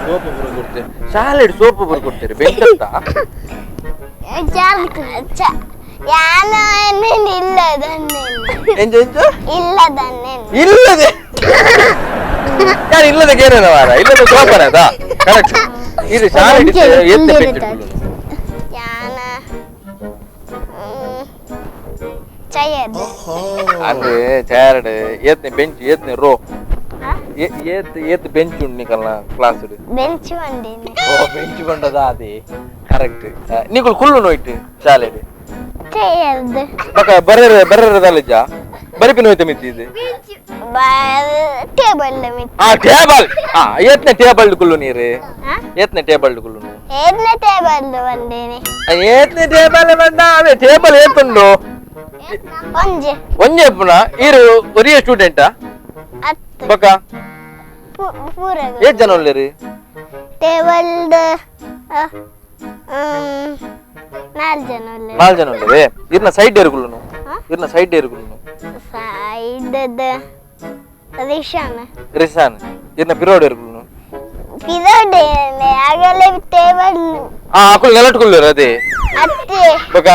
ಸೋಪ್ ಪೂರ ಕೊಡ್ತೇವೆ ಶಾಲೆಡ್ ಸೋಪ್ ಪೂರ ಕೊಡ್ತೀರಿ ಬೆಂಚ್ ಅಂತ ಇಲ್ಲದೆ ಯಾರು ಇಲ್ಲದ ಏನೇನ ವಾರ ಇಲ್ಲದ ಸೋಪನ ಅದಾ ಕರೆಕ್ಟ್ ಇದು ಶಾಲೆ ಎತ್ತ ಬೆಂಚ್ ಅಂದ್ರೆ ಚೇರ್ಡ್ ಏತ್ನೆ ಬೆಂಚ್ ಏತ್ನೆ ರೋ ಏತ್ ಏತ್ ಬೆಂಚ್ ಉಂಡು ನಿಕಲ್ನ ಕ್ಲಾಸ್ ಬೆಂಚ್ ಬಂದಿನಿ ಓ ಬೆಂಚ್ ಬಂಡದ ಅದೇ ಕರೆಕ್ಟ್ ನಿಕುಲ್ ಕುಲ್ಲು ನೋಯ್ತು ಶಾಲೆಡ್ ಚೇರ್ಡ್ ಬಕ ಬರೆರೆ ಬರೆರೆ ದಾಲಿಜ ಬರಿಪಿನ ಹೋಯ್ತ ಮಿತ್ತಿ ಇದು ಟೇಬಲ್ ಮಿತ್ತಿ ಟೇಬಲ್ ಏತ್ನೆ ಟೇಬಲ್ ಕುಲ್ಲು ನೀರು ಏತ್ನೆ ಟೇಬಲ್ ಕುಲ್ಲು ಏತ್ನೆ ಟೇಬಲ್ ಬಂದಿನಿ ಏತ್ನೆ ಟೇಬಲ್ ಬಂದ ಅದೇ ಟೇಬಲ್ ಏತುಂಡು ಒಂಜೆ ಒಂಜೆ ಪುನ ಈರು ಒರಿಯ ಸ್ಟೂಡೆಂಟಾ ಬಕ ಪೂರ ಏತ್ ಜನ ಉಲ್ಲೇರಿ ಟೇಬಲ್ ನಾಲ್ ಜನ ಉಲ್ಲೇರು. ನಾಲ್ ಜನ ಉಲ್ಲೇರೆ. ಇರ್ನ ಸೈಡ್ ಏರುಗುಲ್ಲುನು? ಇರ್ನ ಸೈಡ್ ಏರುಗುಲ್ಲುನು? ಸೈಡ್ ರಿಶಾನ್. ರಿಶಾನ್. ಇರ್ನ ಪಿರೋಡ್ ಏರುಗುಲ್ಲುನು? ಪಿರೋಡ್ ಆಗಲೇ ಟೇಬಲ್. ಆ ಅಕುಲ್ ನೆಲಟ್ಗುಲ್ಲೇರು ಅದೇ. ಅತ್ತೆ. ಬೊಕ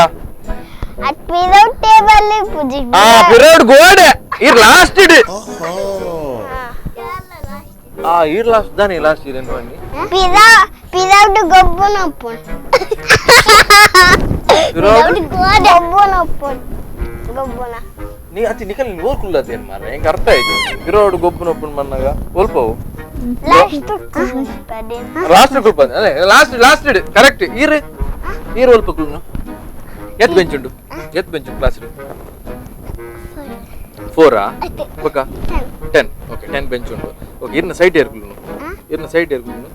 ಅಟ್ ಪಿರೋಡ್ ಟೇಬಲ್ ಪೂಜಿ. ಆ ಪಿರೋಡ್ ಗೋಡೆ ಇರ್ ಲಾಸ್ಟ್ ಇಡ್. ಆ ಇರ್ ಲಾಸ್ಟ್ ದಾನಿ ಲಾಸ್ಟ್ ಇರೇನು ಬನ್ನಿ. ಪಿರಾ ಪಿರೋಡ್ ಗೊಬ್ಬನ ಒಪ್ಪುನ್. ಪಿರೋಡ್ ಗೊಬ್ಬನ ಒಪ್ಪುನ್. ಗೊಬ್ಬನ ನೀ ಅತಿ ನಿಕಲ್ ಓರ್ ಕುಲ್ಲದೇನ್ ಮಾರ್ರೆ ಎಂಕ್ ಅರ್ಥ ಆಯ್ತು. ಪಿರೋಡ್ ಗೊಬ್ಬನ ಒಪ್ಪುನ್ ಮನ್ನಗ ಒಲ್ಪವು ಲಾಸ್ಟ್ ಕುಲ್ಪದೆ. ಲಾಸ್ಟ್ ಕುಲ್ಪದೆ ಅದೇ ಲಾಸ್ಟ್ ಲಾಸ್ಟ್ ಇಡ್ ಕರೆಕ್ಟ್. ಇರ್ ಇರ್ ಒಲ್ಪ ಕುಲ್ನು. ಎತ್ ಬೆಂಚ್ ಉಂಡು? ಎತ್ ಬೆಂಚ್ ಕ್ಲಾಸ್ 4 ಆ ಬೊಕ 10. ಓಕೆ 10 ಬೆಂಚ್ ಉಂಡು. ಓಕೆ ಇರ್ನ ಸೈಡ್ ಏರ್ಗುಲ್ನು? ಇರ್ನ ಸೈಡ್ ಏರ್ಗುಲ್ನು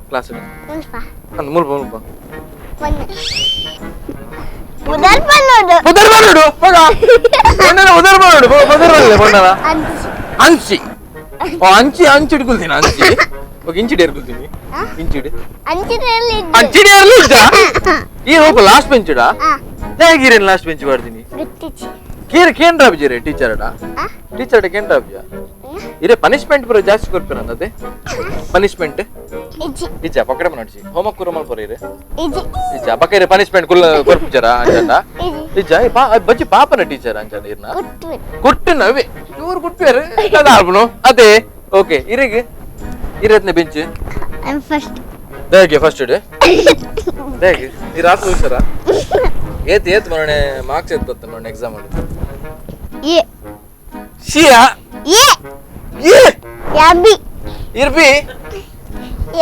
ಕ್ಲಾಸ್ ಮುಲ್ಪ ಅಂದ್ ಮುಲ್ಪ ಮುಲ್ಪ ಪುದರ್ ಪನ್ನೋಡು. ಪುದರ್ ಪನ್ನೋಡು ಬೊಕ ಪೊಣ್ಣನ ಪುದರ್ ಪನ್ನೋಡು ಪುದರ್ ಪನ್ನಲೆ ಪೊಣ್ಣನ ಅಂಚಿ. ಓ ಅಂಚಿ ಅಂಚಿ ಇಡ್ಕೊಳ್ತೀನಿ ಅಂಚಿ. ಓಕೆ ಇಂಚಿಡಿ ಏರ್ಕೊಳ್ತೀನಿ ಇಂಚಿಡಿ. ಅಂಚಿನಲ್ಲಿ ಅಂಚಿಡಿ ಏರ್ಲು ಇದ್ದ ಈ ರೂಪ ಲಾಸ್ಟ್ ಬೆಂಚ್ ಇಡ ಹೇಗಿರೇನು ಲಾಸ್ಟ್ ಬೆಂಚ್ ಮಾಡ್ತೀನಿ ಕೇರ್ ಕೇಂದ್ರ ಬಿಜಿರೆ ಟೀಚರ್ ಅಡ ಟೀಚರ್ ಕೇಂದ್ರ ಬಿಜ ಇರೇ ಪನಿಷ್ಮೆಂಟ್ ಪೂರ ಜಾಸ್ತಿ ಕೊರ್ಪೇನ ಅದೇ ಪನಿಷ್ಮೆಂಟ್ ಇಜ್ಜ ಪಕಡೆ ಮನಡ್ಸಿ ಹೋಮ್ವರ್ಕ್ ಪೂರ ಮಲ್ಪೊರ ಇರೆ ಇಜ್ಜ ಪಕ್ಕ ಇರೆ ಪನಿಷ್ಮೆಂಟ್ ಕುಲ್ಲ ಕೊರ್ಪುಜರ ಅಂಚಂಡ ಇಜ್ಜ ಬಜ್ಜಿ ಪಾಪನ ಟೀಚರ್ ಅಂಚಂಡ ಇರ್ನ ಕುಟ್ಟುನ ಅವೇ ಚೂರು ಕುಟ್ಪೇರು ಅದಾಲ್ಪನು ಅದೇ. ಓಕೆ ಇರೆಗೆ ಇರತ್ನ ಬೆಂಚ್ ಫಸ್ಟ್ ದೇಗೆ ಫಸ್ಟ್ ಇಡೆ ದೇಗೆ ಈ ರಾತ್ರಿ ಹುಷಾರ ಏತ್ ಏತ್ ಮರಣೆ ಮಾರ್ಕ್ಸ್ ಏತ್ ಬತ್ತ ಮರಣೆ ಎಕ್ಸಾಮ್ ಅಲ್ಲಿ ಎ ಶಿಯಾ A A yeah B ಇರ್ಬಿ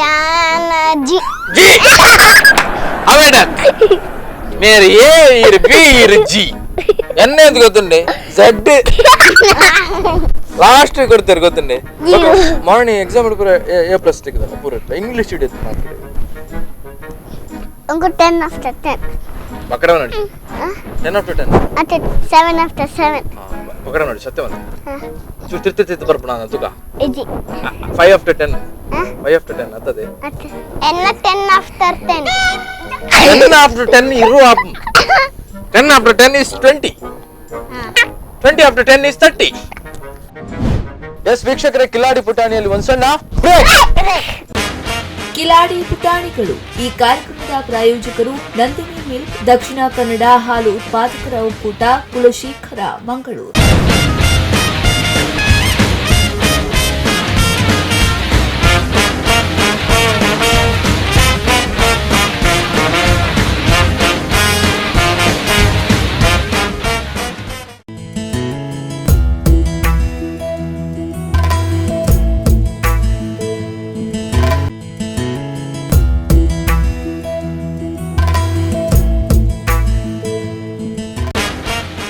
ಯಾನ ಜಿ ಜಿ ಅವೇಡ ಮೇರೆ ಎ ಇರ್ ಬಿ ಇರ್ ಜಿ ಎನ್ನೆ ಅಂತ ಗೊತ್ತುಂಡೆ ಝಡ್ ಲಾಸ್ಟ್ ಕೊಡ್ತಾರೆ ಗೊತ್ತುಂಡೆ. ಮಾರ್ನಿಂಗ್ ಎಕ್ಸಾಮ್ ಪೂರ ಎ ಪ್ಲಸ್ ತೆಗೆದ ಪೂರ ಇಂಗ್ಲಿಷ್ ಹಿಡಿಯುತ್ತೆ ಮಾರ್ಕ್. ಒಂದು 10 ಆಫ್ಟರ್ 10 ಪಕಡ ನೋಡಿ 10 ಆಫ್ಟರ್ 10 ಅತ್ತೆ 7 ಆಫ್ಟರ್ 7 ಪಕಡ ನೋಡಿ ಸತ್ಯವಂತ ಚೂರು ತಿರ್ತಿ ತಿರ್ತಿ ಬರ್ಪಣ ತುಕ ಇಜಿ 5 ಆಫ್ಟರ್ 10 5 ಆಫ್ಟರ್ 10 ಅತ್ತದೆ ಅತ್ತೆ ಎನ್ನ 10 ಆಫ್ಟರ್ 10 10 ಆಫ್ಟರ್ 10 ಇರು 10 after 10 is 20 20 after 10 is 30. S ವೀಕ್ಷಕರೇ, ಕಿಲಾಡಿ ಪುಟಾಣಿಯಲ್ಲಿ ಒಂದು ಸಣ್ಣ ಬ್ರೇಕ್. ಕಿಲಾಡಿ ಪುಟಾಣಿಗಳು ಈ ಕಾರ್ಯಕ್ರಮದ ಪ್ರಾಯೋಜಕರು ನಂದಿನಿ ಮಿಲ್ಕ್, ದಕ್ಷಿಣ ಕನ್ನಡ ಹಾಲು ಉತ್ಪಾದಕರ ಒಕ್ಕೂಟ, ಕುಲಶೇಖರ, ಮಂಗಳೂರು.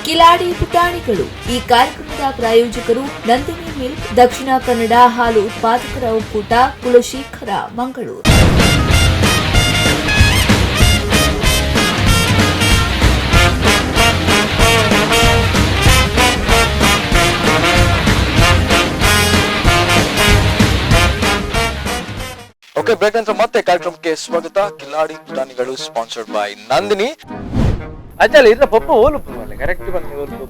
ಕಿಲಾಡಿ ಪುಟಾಣಿಗಳು ಈ ಕಾರ್ಯಕ್ರಮದ ಪ್ರಾಯೋಜಕರು ನಂದಿನಿ ಮಿಲ್ಕ್, ದಕ್ಷಿಣ ಕನ್ನಡ ಹಾಲು ಉತ್ಪಾದಕರ ಒಕ್ಕೂಟ, ಕುಲಶೇಖರ, ಮಂಗಳೂರು. ಓಕೆ, ಬ್ರೇಕ್ ನಂತರ ಮತ್ತೆ ಕಾರ್ಯಕ್ರಮಕ್ಕೆ ಸ್ವಾಗತ. ಕಿಲಾಡಿ ಪುಟಾಣಿಗಳು ಸ್ಪಾನ್ಸರ್ಡ್ ಬೈ ನಂದಿನಿ. ಅಚ್ಚಲ್ಲ ಇರ್ನ ಪಪ್ಪ ಓಲು ಮಲ್ಲೆ ಕರೆಕ್ಟ್ ಬಂದು ಓಲು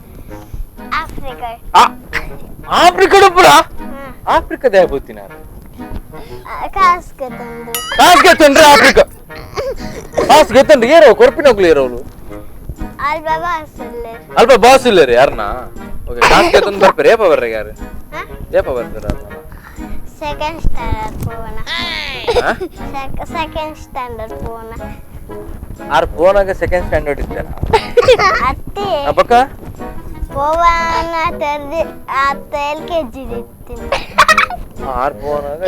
ಆಫ್ರಿಕಾ. ಆಫ್ರಿಕಾ ಪುರ ಆಫ್ರಿಕಾದ ಯಾವ ನಾನು ಕಾಸ್ಗೆ ತಂದು ಕಾಸ್ಗೆ ತಂದ್ರೆ ಆಫ್ರಿಕಾ ಕಾಸ್ಗೆ ತಂದ್ರೆ ಏರೋ ಕೊರ್ಪಿನೋಗ್ಲಿ ಏರೋಲು ಅಲ್ಪ ಬಾಸ್ ಇಲ್ಲ ಅಲ್ಪ ಬಾಸ್ ಇಲ್ಲ ರೀ ಯಾರನ್ನ. ಓಕೆ, ಕಾಸ್ಗೆ ತಂದು ಬರ್ತಾರೆ. ಏಪ ಬರ್ರಿ ಯಾರು ಏಪ ಬರ್ತಾರ? ಸೆಕೆಂಡ್ ಸ್ಟ್ಯಾಂಡರ್ಡ್ ಪೋನ. ಸೆಕೆಂಡ್ ಸ್ಟ್ಯಾಂಡರ್ಡ್ ಪೋನ ಆರ್ ಪೋನಾಗ ಸೆಕೆಂಡ್ ಸ್ಟ್ಯಾಂಡರ್ಡ್ ಇದ್ದಾರ ಅತ್ತೆ ಪಕ್ಕ ಪೋವಾನ ತರ್ದಿ ಅತ್ತ L K G ಇತ್ತೀನಿ. R ಪೋನಾಗ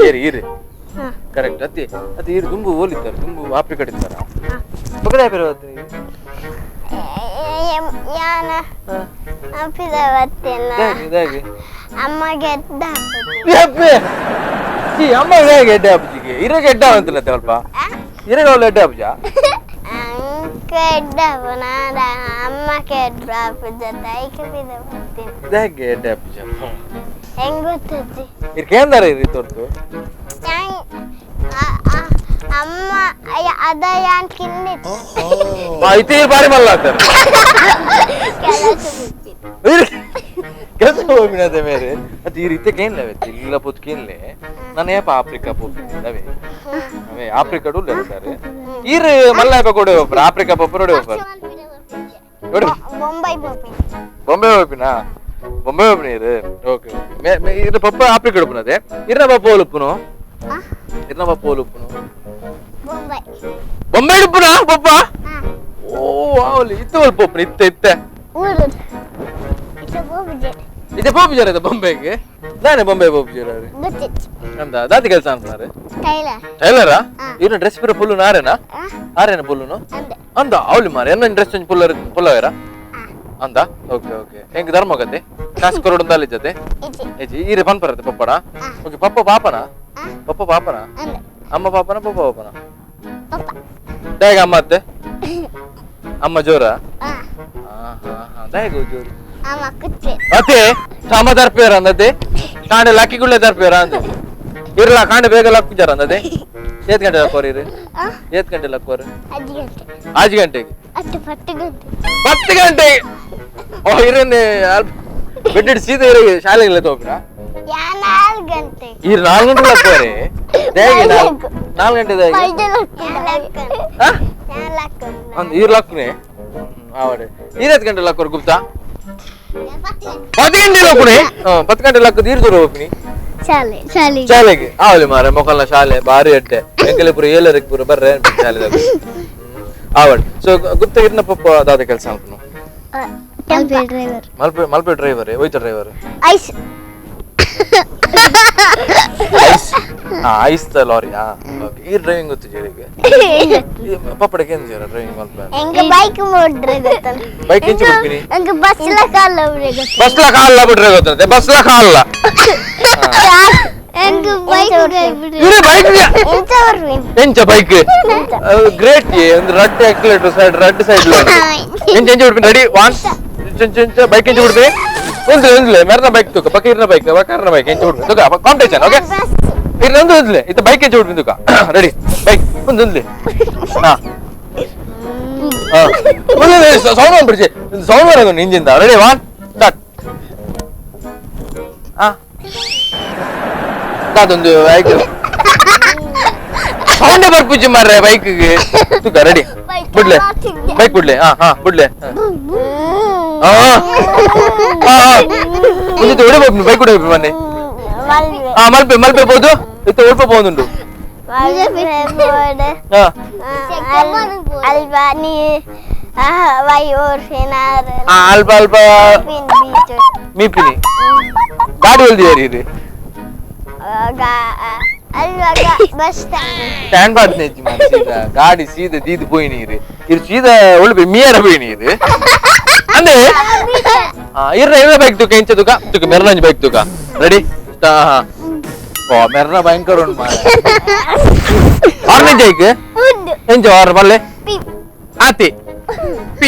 ಏರಿ ಇರಿ ಕರೆಕ್ಟ್. ಅತ್ತಿ ಅತ್ತಿ ಇರು ತುಂಬು ಓಲಿದ್ದಾರೆ ತುಂಬು ಆಫ್ರಿಕಾ ಇದ್ದಾರ ಪಕ್ಕದ ಯಾರು ಯಾನ ಅಪ್ಪಿದ ಬತ್ತೇನ ಇದಾಗಿ ಅಮ್ಮ ಗೆದ್ದ ಅಮ್ಮ ಗೆಡ್ಡೆ ಅಪ್ಪಜಿಗೆ ಇರ ಗೆಡ್ಡ ಅಂತಲ್ಲ ಸ್ವಲ್ಪ ಇರಗ ಅವಳು ಎಡ್ಡೆ ಅಪ್ಪಜ ಅಂಕ ಎಡ್ಡ ನಾಡ ಅಮ್ಮ ಕೆಡ್ರ ಅಪ್ಪಜ ತಾಯಿಗೆ ಬಿದ ಬರ್ತೀನಿ ಇದಾಗೆ ಎಡ್ಡೆ ಅಪ್ಪಜ ಹೆಂಗ್ ಗೊತ್ತಜ್ಜಿ ಇರ್ ಕೇಂದ್ರ ಇರಿ ತೋರ್ತು. ಅಮ್ಮ ಅದ ಯಾನ್ ಕಿನ್ನಿತ್ ಇತ್ತೆ ಬಾರಿ ಮಲ್ಲ ಆತಾರೆ ಕೆಲಸ ಹೋಗಿನದೆ ಮೇರೆ ಅದು ಈ ರೀತಿ ಕೇನ್ಲೆ ಇಲ್ಲ ಪೊತ್ತು ಕೇನ್ಲೆ ನಾನು ಏಪ ಆಫ್ರಿಕಾ ಪೋಪಿನವೇ ಅವೇ ಆಫ್ರಿಕಾ ಉಲ್ಲ ಸರ್ ಈರ್ ಮಲ್ಲ ಏಪ ಕೊಡೆ ಹೋಗ್ಬಾರ ಆಫ್ರಿಕಾ ಪೋಪರ್ ಒಡೆ ಹೋಗ್ಬಾರ ಬೊಂಬೈ ಪೋಪಿನ ಬೊಂಬೆ ಹೋಪಿನಾ ಬೊಂಬೆ ಹೋಪಿನ ಇರು ಓಕೆ ಓಕೆ ಇರ ಪಪ್ಪ ಆಫ್ರಿಕಾ ಉಪ್ಪುನದೆ ಇರ್ನ ಪಪ್ಪ ಒಲುಪ್ಪುನು ಇರ್ನ ಪಪ್ಪ ಒಲುಪ್ಪುನು ಬೊಂಬೈ ಬೊಂಬೆ ಉಪ್ಪುನಾ ಪಪ್ಪ ಓ ಆವಲಿ ಇತ್ತೆ ಒಲ್ಪ ಉಪ್ಪುನ ಇತ್ತೆ ಇತ್ತೆ ಊರು ಇದೆ ಪೋಪುಜಾರ ಬೊಂಬೆಗೆ ನಾನೇ ಬೊಂಬೆ ಪೋಪುಜಾರ ಅಂದ ದಾತಿ ಕೆಲಸ ಅಂತಾರೆ ಟೈಲರ್ ಟೈಲರಾ ಇವ್ನ ಡ್ರೆಸ್ ಪೂರ ಫುಲ್ಲು ನಾರೇನಾ ಆರೇನ ಫುಲ್ಲುನು ಅಂದ ಅವಲಿ ಮಾರೆ ಎನ್ನ ಡ್ರೆಸ್ ಒಂಜಿ ಫುಲ್ಲರ್ ಫುಲ್ಲವೇರ ಅಂದ ಓಕೆ ಓಕೆ ಹೆಂಗ್ ಧರ್ಮ ಗತೆ ಕಾಸು ಕೊರಡು ಅಲ್ಲಿ ಜೊತೆ ಈರೆ ಪನ್ಪರತ್ತೆ ಪಪ್ಪನ ಓಕೆ ಪಪ್ಪ ಪಾಪನ ಪಪ್ಪ ಪಾಪನ ಅಮ್ಮ ಪಾಪನ ಪಪ್ಪ ಪಾಪನ ದಾಯಗ ಅಮ್ಮ ಅತ್ತೆ ಅಮ್ಮ ಜೋರ ದಾಯಗ ಜೋರು ಅತ್ತೆ ಸಾಮ ತರ್ಪೇರ ಅಂದತೆ ಕಾಂಡೆ ಲಕ್ಕಿ ಗುಳ್ಳೆ ತರ್ಪೇರ ಅಂದ ಇರ್ಲ ಕಾಂಡೆ ಬೇಗ ಲಕ್ಕು ಜರ ಅಂದದೆ ಏತ್ ಗಂಟೆ ಲಕ್ಕೋರು ಇರು ಏತ್ ಗಂಟೆ ಲಕ್ಕೋರು 5 ಗಂಟೆಗೆ 10 ಗಂಟೆಗೆ ಓ ಇರನ್ನೇ ಬೆಡ್ ಸೀದಾ ಇರ ಶಾಲೆಗೆ ತೋಪಿನ 4 ಗಂಟೆ ಇರ್ 4 ಗಂಟೆ ಲಕ್ಕೋರೆ ಹೇಗೆ 4 ಗಂಟೆ ಅಂದ್ ಇರ್ ಲಕ್ಕುನೆ ಆವಡೆ ಇರ್ ಗಂಟೆ ಲಕ್ಕೋರು ಗುಪ್ತಾ 10 ಗಂಟೆ ಲಕ್ಕುನೆ 10 ಗಂಟೆ ಲಕ್ಕ ನೀರು ದೂರ ಹೋಗ್ತೀನಿ ಶಾಲೆಗೆ ಆವಲಿ ಮಾರೆ ಮೊಕಲ್ನ ಶಾಲೆ ಬಾರಿ ಅಡ್ಡೆ ಎಂಕಲೆ ಪೂರ ಏಳರಕ್ಕೆ ಪೂರ ಬರ್ರೆ ಶಾಲೆ ಆವಡ್ ಸೊ ಗುಪ್ತ ಇರ್ನ ಪಪ್ಪ ದಾದ ಕೆಲಸ ಅನ್ಪುನು ಡ್ರೈವರ್ ಮಲ್ಪೆ ಮಲ್ಪೆ ಡ್ರೈವರ್ ಹೋಯ್ತ driver ice ice ice the lorry okay ಈ ಡ್ರೈವಿಂಗ್ ಗೊತ್ತು ಜರಿಗೆ ಪಪ್ಪಡಕ್ಕೆ ಏನು ಜರ ಡ್ರೈವಿಂಗ್ ಮಲ್ಪೆ ಎಂಗ ಬೈಕ್ ಮೋಡ್ರೆ ಗೊತ್ತಲ್ಲ ಬೈಕ್ ಎಂಚ ಬಿಡ್ತೀನಿ ಎಂಗ ಬಸ್ ಲ ಕಾಲ ಬಿಡ್ರೆ ಗೊತ್ತ ಬಸ್ ಲ ಕಾಲ ಬಿಡ್ರೆ ಗೊತ್ತಂತೆ ಬಸ್ ಲ ಕಾಲ ಎಂಗ ಬೈಕ್ ಬಿಡ್ರೆ ಇರೆ ಬೈಕ್ ಎಂಚ ಬರ್ವಿನ್ ಎಂಚ ಬೈಕ್ ಗ್ರೇಟ್ ಒಂದು ರಡ್ಡ್ ಆಕ್ಸಿಲೇಟರ್ ಸೈಡ್ ರಡ್ಡ್ ಸೈಡ್ ಎಂಚ ಎಂಚ ಬಿಡ್ತೀನಿ ರೆಡಿ 1 ಎಂಚ ಎಂಚ ಬೈಕ್ ಎಂಚ ಬಿಡ್ತೀನಿ ಒಂದು ಒಂದ್ಲೆ ಮೆರ್ನ ಬೈಕ್ ತುಕ ಪಕ್ಕ ಇರ್ನ ಬೈಕ್ ಪಕ್ಕ ಬೈಕ್ ಎಂಚ ಬಿಡ್ತೀನಿ ತುಕ ಕಾಂಪಿಟೇಷನ್ ಓಕೆ ಇರ್ನ ಒಂದು ಒಂದ್ಲೆ ಇತ್ತ ಬೈಕ್ ಎಂಚ ಬಿಡ್ತೀನಿ ತುಕ ರೆಡಿ ಬೈಕ್ ಒಂದು ಒಂದ್ಲೆ ಹಾ ಹಾ ಒಂದು ಸೌಂಡ್ ಬಂದ್ಬಿಡ್ಸಿ ಸೌಂಡ್ ಬರೋದು ಇಂಜಿನ್ ರೆಡಿ 1 start ಹಾ ಅದೊಂದು ಬೈಕ್ ಸೌಂಡ್ ಬರ್ಪುಜಿ ಮಾರ್ರೆ ಬೈಕ್ಗೆ ತುಕ ರೆಡಿ ಬಿಡ್ಲೆ ಬೈಕ್ ಬಿಡ್ಲೆ ಹಾ ಹಾ ಬಿಡ್ಲೆ ಹಾ ಹಾ ಮುಂದೆ ಹೊಡಿಬೇಕು ಬೈಕ್ ಹೊಡಿಬೇಕು ಮೊನ್ನೆ ಹಾ ಮಲ್ಪೆ ಮಲ್ಪೆ ಬೋದು ಇತ್ತ ಉಲ್ಪ ಪೋದುಂಡು ಅಲ್ಪ ಅಲ್ಪ ಮೀಪಿನಿ ಗಾಡಿ ಒಲ್ದಿಯಾರಿ ಇದು ಸ್ಟ್ಯಾಂಡ್ ಬಾಡ್ನೆ ಸೀದಾ ಗಾಡಿ ಸೀದಾ ದೀದ್ ಪೋಯಿ ನೀರು ಇರು ಸೀದಾ ಒಳ್ಳೆ ಮೀಯರ ಪೋಯಿ ನೀರು ಅಂದ್ರೆ ಇರ್ನ ಇರ್ನ ಬೈಕ್ ತುಕ ಇಂಚ ತುಕ ತುಕ ಮೆರ್ನಂಜ್ ಬೈಕ್ ತುಕ ರೆಡಿ ಓ ಮೆರ್ನ ಭಯಂಕರ ಉಂಟು ಮಾರ್ರೆ ಆರ್ನೆಂಜ ಐಕ್ ಎಂಚ ಆರ್ ಬಲ್ಲೆ ಆತಿ P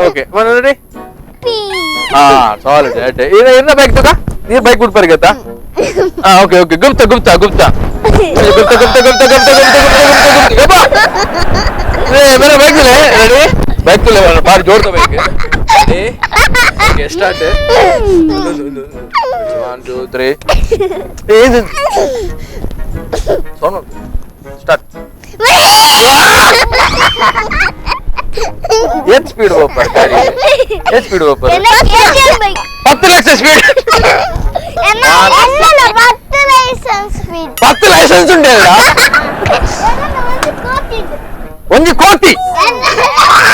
okay ready ಹಾ ಸಾಲಿಡ್ ಅಡ್ಡೆ ಇರ್ನ ಇರ್ನ ಬೈಕ್ ತುಕ ನೀರು ಬೈಕ್ ಬಿಡ್ಪಾರಿ ಗೊತ್ತಾ ಹಾ ಓಕೆ ಓಕೆ ಗುಪ್ತ ಗುಪ್ತ ಗುಪ್ತ ಗುಪ್ತ ಗುಪ್ತ ಗುಪ್ತ ಗುಪ್ತ ಗುಪ್ತ ಗುಪ್ತ ಗುಪ್ತ ಗುಪ್ತ ಮೇರೆ ಬೈಕ್ ತುಲೆ ರೆಡಿ ಬೈಕ್ ತುಲೆ ಬಾರಿ ಜೋರ್ತ bike ready okay start 1 2 3 ಇದು ಸೌಂಡ್ ಸ್ಟಾರ್ಟ್ ಏತ್ ಸ್ಪೀಡ್ ಹೋಗ್ಬಾರ ಗಾಡಿ ಏತ್ ಸ್ಪೀಡ್ ಹೋಗ್ಬಾರ 10 ಲಕ್ಷ ಸ್ಪೀಡ್ 10 ಲೈಸೆನ್ಸ್ ಉಂಟು 1 ಕೋಟಿ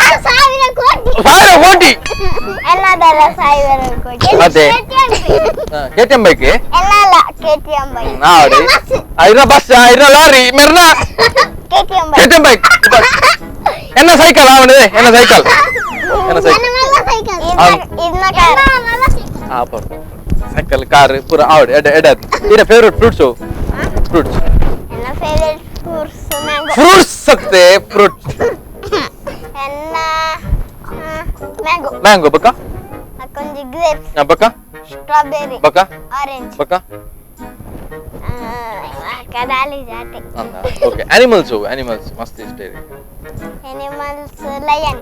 1000 ಕೋಟಿ ಅದೇ ಕೆಟಿಎಂ ಬೈಕ್ ಇರ್ನ ಬಸ್ ಇರ್ನ ಲಾರಿ ಮೆರ್ನ ಕೆಟಿಎಂ ಬೈಕ್ ಎನ್ನ ಸೈಕಲ್ ಅವನೇ ಎನ್ನ ಸೈಕಲ್ ಎನ್ನ cycle cycle car ಪೂರ ಆವಡೆ ಎಡೆ ಎಡೆ ಇರ favourite fruits fruits ಎನ್ನ favourite fruits mango fruits ಸಕ್ತೆ fruits ಎನ್ನ ಮ್ಯಾಂಗೋ ಮ್ಯಾಂಗೋ ಬಕ್ಕ ಅಕ್ಕೊಂಜಿ ಗ್ರೇಪ್ಸ್ ಬಕ್ಕ ಸ್ಟ್ರಾಬೆರಿ ಬಕ್ಕ ಆರೆಂಜ್ ಬಕ್ಕ ಕಡಾಲಿ ಜಾತಿ. Okay, animals animals ಮಸ್ತ್ ಇಷ್ಟ ಇದೆ. Animals lion.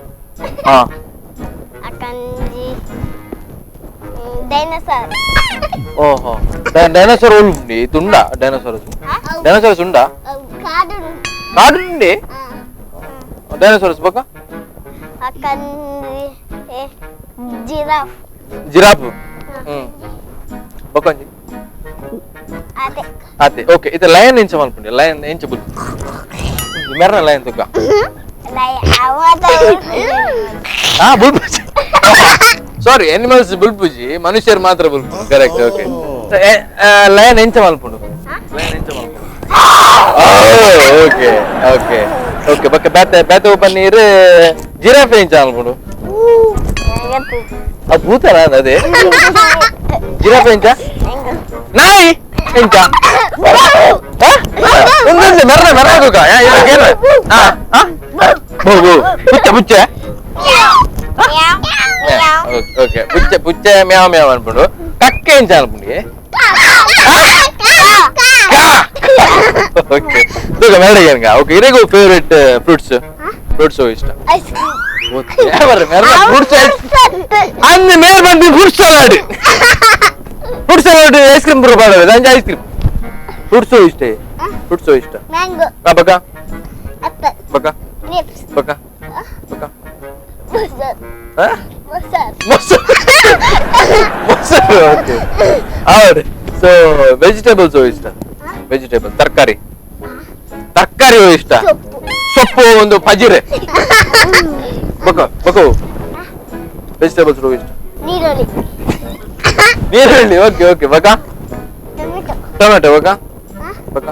ಹಾ. ಅಕಂಜಿ ಡೈನೋಸಾರ್. ಓಹೋ, ಡೈನೋಸಾರ್ ಉಂಡಿ ತುಂಡ ಡೈನೋಸಾರ್ಸ್? ಡೈನೋಸಾರ್ಸ್ ಉಂಡಾ? ಕಾಡು. ಕಾಡು ಉಂಡಿ ಡೈನೋಸಾರ್ಸ್ ಬಕ್ಕ. ಅಕಂಜಿ ಜಿರಾಫ್. ಜಿರಾಫ್. ಹ್ಮ್ ಬೊಕ್ಕೊಂಜಿ ಅದೇ. ಅದೇ. ಓಕೆ, ಇದು ಲಯನ್ ಎಂಚ ಮಲ್ಪುಂಡಿ? ಲಯನ್ ಎಂಚ ಬುಲ್ ಮೆರ್ನ ಲಯನ್ ತುಕ್ಕ? ಹಾ, ಬುಲ್ಪುಜಿ. ಸಾರಿ, ಅನಿಮಲ್ಸ್ ಬುಲ್ಪುಜಿ, ಮನುಷ್ಯರು ಮಾತ್ರ ಬುಲ್ಪುಜಿ. Correct. Okay, lion ಎಂಚ ಮಲ್ಪುಂಡು? ಲಯನ್ ಎಂಚ ಮಲ್ಪುಂಡು? Okay okay okay. ಬೊಕ್ಕ ಬೇತೆ ಬೇತೆ ಪನ್ನೀರ್ ಜಿರಾಫೆ ಎಂಚ ಮಲ್ಪುಂಡು? ಆ ಭೂತನ ಅದೇ. ಜಿರಾಫೆ ಎಂಚ? ನಾಯಿ ಎಂಚ? ಒಂದೊಂದು ಮೆರ್ನ ಮೆರ್ನ ತುಕ. ಬೋ ಬೋ ಪುಚ್ಚ ಪುಚ್ಚ. ಓಕೆ, ಪುಚ್ಚ ಪುಚ್ಚ ಮ್ಯಾವ್ ಮ್ಯಾವ್ ಅನ್ಪುಂಡು. ಕಕ್ಕೆ ಎಂಚ ಅನ್ಪುಂಡಿ? ಓಕೆ, ತೂಕ ಮೆರಡಿಗೆ. ಓಕೆ, ಇರೆಗೂ favourite fruits? Fruits ಇಷ್ಟ ಫ್ರೂಟ್ಸ್ ಅಂದ ಮೇಲೆ ಬಂದು fruit salad. Fruit salad, ice cream ಪೂರ ಪಾಡವೆ ಅಂಚ ice cream. Fruits ಇಷ್ಟ? ಫ್ರೂಟ್ಸ್ ಇಷ್ಟ? ಮ್ಯಾಂಗೋ. ಬಕ? ಆಪಲ್. ಬಕ? ಗ್ರೇಪ್ಸ್. ಬಕ ಬಕ? ಮೊಸರು. ಮೊಸರು. ಮೊಸರು. ಓಕೆ, ಹೌದು. ಸೊ ವೆಜಿಟೇಬಲ್ಸ್ ಇಷ್ಟ? ವೆಜಿಟೇಬಲ್, ತರಕಾರಿ, ತರಕಾರಿ ಇಷ್ಟ? ಸೊಪ್ಪು ಒಂದು ಪಜಿರೆ. ಬಕ ಬಕ ವೆಜಿಟೇಬಲ್ಸ್ ಇಷ್ಟ? ನೀರುಳ್ಳಿ. ನೀರುಳ್ಳಿ. Okay okay. ಬಕ? ಟೊಮೆಟೊ. ಟೊಮೆಟೊ. ಬಕ ಬಕ?